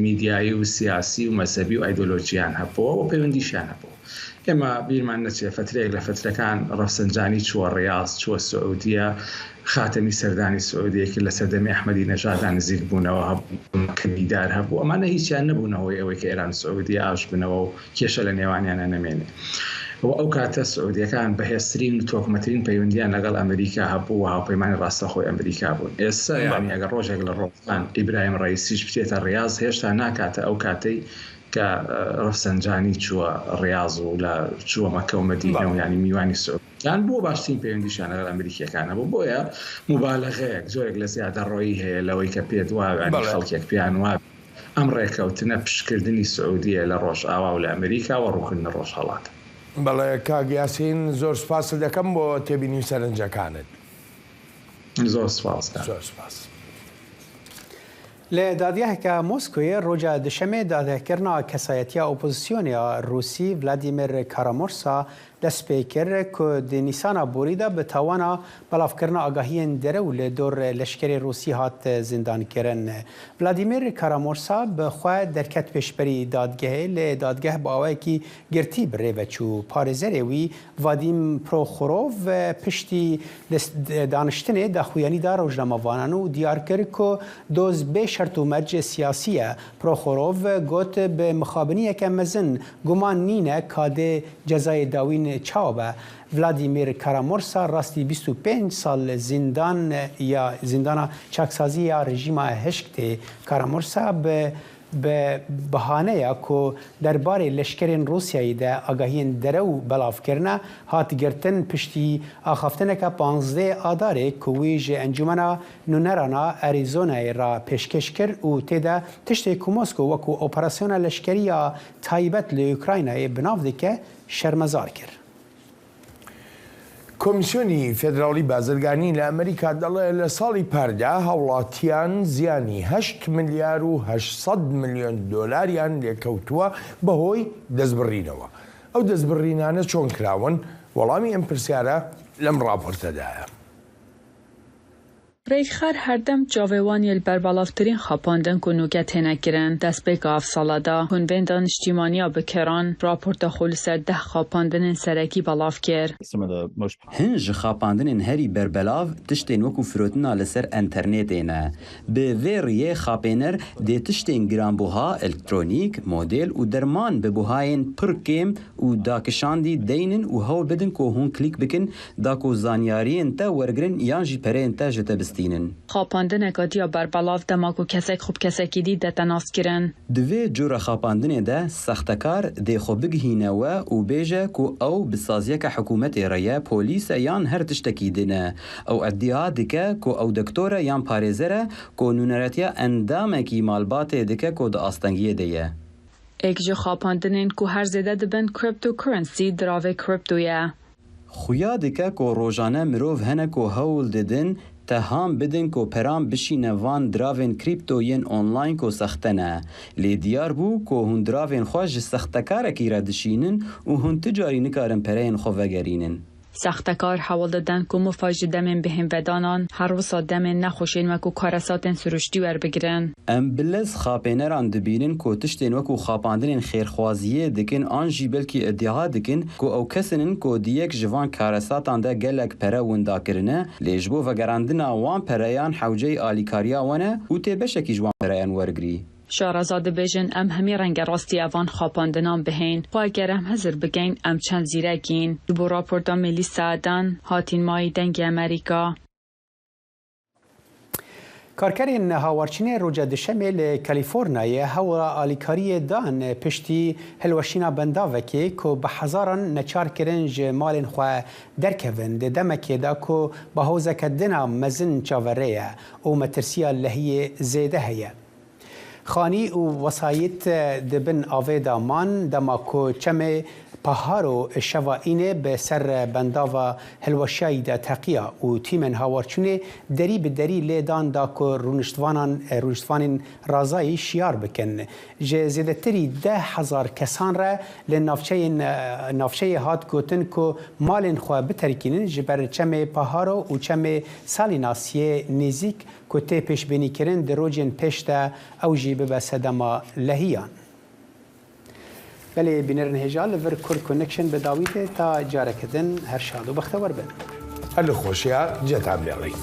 میدیایی و سیاسی و مەزهەبی و ئایدۆلۆژیان هەبووە و پەیوەندیشیان هەبوو. ئێمە بیرمان نەچێ فەترەیەک لە فەترەکان ڕەفسەنجانی چووە ڕیاز، چووە سعودیە، خاتەمی سەردانی سعودیەی کرد، لە سەردەمی ئەحمەدی نەژادا نزیک بوونەوە هەبوو، کە دیدار هەبوو، ئەمانە هیچیان نەبوونە هۆی ئەوەی کە ئێران و سعودیە ئاشت بنەوە و کێشە لە نێوانیانا نەمێنێ و ئەو کاتە سعودیەکان بەهێزترین و تۆکمەترین پەیوەندیان لەگەڵ ئەمریکا هەبوو و هاوپەیمانی ڕاستەخۆی ئەمریکا بوون. ئێستا یانی ئەگەر ڕۆژێک لە ڕۆژان ئیبراهیم ڕەئیسیش بچێتە ڕیاز هێشتا ناکاتە ئەو کاتەی کە ڕەفسەنجانی چووە ڕیاز و لە چووە مەککە و مەدینە و یانی میوانی سعودیەکان بووە باشترین پەیوەندیشیان لەگەڵ ئەمریکیەکان هەبوو بۆیە موبالەغەیەک جۆرێک لە زیادەڕۆیی هەیە لەوەی کە پێت وایە یانی خەڵکێک پێیان وابێ ئەم ڕێکەوتنە پشتکردنی سعودیەیە لە ڕۆژئاوا و لە ئەمریکا و ڕووکردنە ڕۆژهەڵاتە. بەڵێ کاک یاسین زۆر سوپاست دەکەم بۆ تێبینی و سەرنجەکانت. زۆر سوپاس کاک. زۆر سوپاس. لە دادگهکە مۆسکۆیێ ڕۆژە دوشەمێ دادگهکردنا کەسایەتیا ئۆپۆزسیۆنیا ڕووسی ڤلادیمێر کارامۆرسا دەست پێ کرد ku di Nîsana borî de bi tawana belavkirina agahiyên derew li dor leşkerê Rûsî hat zindankirin. Vladimir Kara-Mursa bi xwe derket pêşberî dadgehê lê dadgeh bi awayekî girtî bi rê ve çû. Parêzerê wî Vadim Prokhorov piştî daniştinê daxuyanî da rojnamevanan û diyar kir ku doz bê şert û merc siyasî ye. Prokhorov got bi mixabiniyeke mezin guman nîne ka dê Cezayê dawîn çawa be? Vladimir Kara-Mursa rastî 25 sal zindan ya zindana çaksazî ya rejîma hişk tê. Kara-Mursa bi bi bihaneya ku derbarê leşkerên Rûsyayê de agahiyên derew belav kirine hat girtin piştî axaftineke 15 Adarê ku wî ji Encûmena Nûneran a Arizonayê re pêşkêş kir û tê de tiştê ku Moskow wekû operasyona leşkerî ya taybet li Ukraynayê bi nav dike, şermezar kir. کۆمیسیۆنی فێدراڵی بازرگانی لە ئەمریکا دەڵێ لە ساڵی پاردا هاوڵاتیان زیانی هەشت ملیار و 800 ملیۆن دۆلاریان لێکەوتووە بەهۆی دەستبڕینەوە. ئەو دەستبڕینانە چۆن کراون؟ وەڵامی ئەم پرسیارە لەم ڕاپۆرتەدایە. Rêkxer herdem çavê wan yê li berbelavtirîn xapandin ku nûke têne kirin. Destpêka ev sala de, Konvenda Niştîmaniya Bikeran raporta xwe li ser deh xapandinên serekî belav kir. Hin ji xapandinên herî berbelav tiştên wekû firotina li ser enternêtê ne. Bi vê riyê xapêner dê tiştên giranbuha, elektronîk, modêl û derman bi buhayên pir kêm û dakişandî deynin û hewl bidin ku hûn klîk bikin da ku zanyariyên te wergirin yan jî pereyên te ji te bistînin. Xapandineka diya berbelav dema ku kesek xwe bi kesekî dî dete naskirin. Di vê cure xapandinê de sextekar dê xwe bigihîne we û bêje ku ew bi saziyeke hikûmetê re ye, polîs e yan her tiştekî din e. Ew îdîa dike ku ew doktor e yan parêzer e ku nûneretiya endamekî malbatê dike ku di astengiyê de ye. Yek ji xapandinên ku her zêde dibin cryptocurrency diravê kripto ye. Xuya dike ku rojane mirov hene ku hewl didin te ham bidin ku peran bişîne van diravên krîpto yên online ku sexte ne. Lê diyar bû ku hûn diravên xwe ji sextekarekî re dişînin û hûn ti carî nikarin pereyên xwe vegerînin. Sextekar hewl didin ku mifay ji demên bihênvedanan, her wisa demên nexweşên wekû karesatên siruştî werbigirin. Em bi lez xapêneran dibînin ku tiştên wekû xapandinên xêrxwaziyê dikin an jî belkî îdîa dikin ku ew kesin in ku di yek ji van karesatan de gelek pere winda kirine lê ji bo vegerandina wan pereyan hewceyî alîkariya we ne û tê beşekî ji wan pereyan wergirî. Şareza dibêjin em hemî renge rastî evan xapandinan bihên. Xwe eger em hizir bikeyn em çend zîrek în. Ji bo raporta Mêlîsa Edan, hatîn mayî Dengê Amerîka. Karkerên hawarçînê roja duşemê li Kalîfornayê hewla alîkariyê dan piştî hilweşîna bendavekê ku bi hezaran neçar kirin ji malên xwe derkevin di demekê de ku bahozeke din a mezin çaverê ye û metirsiya lehiyê zêde heye. Xanî û wesayît di bin avê de man dema ku çemê پاهارۆ شەڤا ئینێ بە سەر بەنداڤا هەلوەشیاییدا تەقیا و تیمێن هاوارچوونێ دەری بە دەری لێ دان دا کو ڕوونشتڤانان ڕوونشتڤانên ڕازایی شیار بکەن. ژ زێدەتری 10,000 کەسان ڕە لە ناوچەیên ناوچەیێ هات گۆتن کو مالێن خوە بتەرکینن ژ بەر چەمێ پاهارۆ و چەمێ سالیناس یێ نێزیک کو تێ پێشبینیکرن di rojên pêş de ew jî bibe sedema lehiyan. Belê bînerên hêja li vir Kurd Connection bi dawî tê ta careke din her şad û bextewer bin. هەر لە خۆشیا جێتان بێڵین.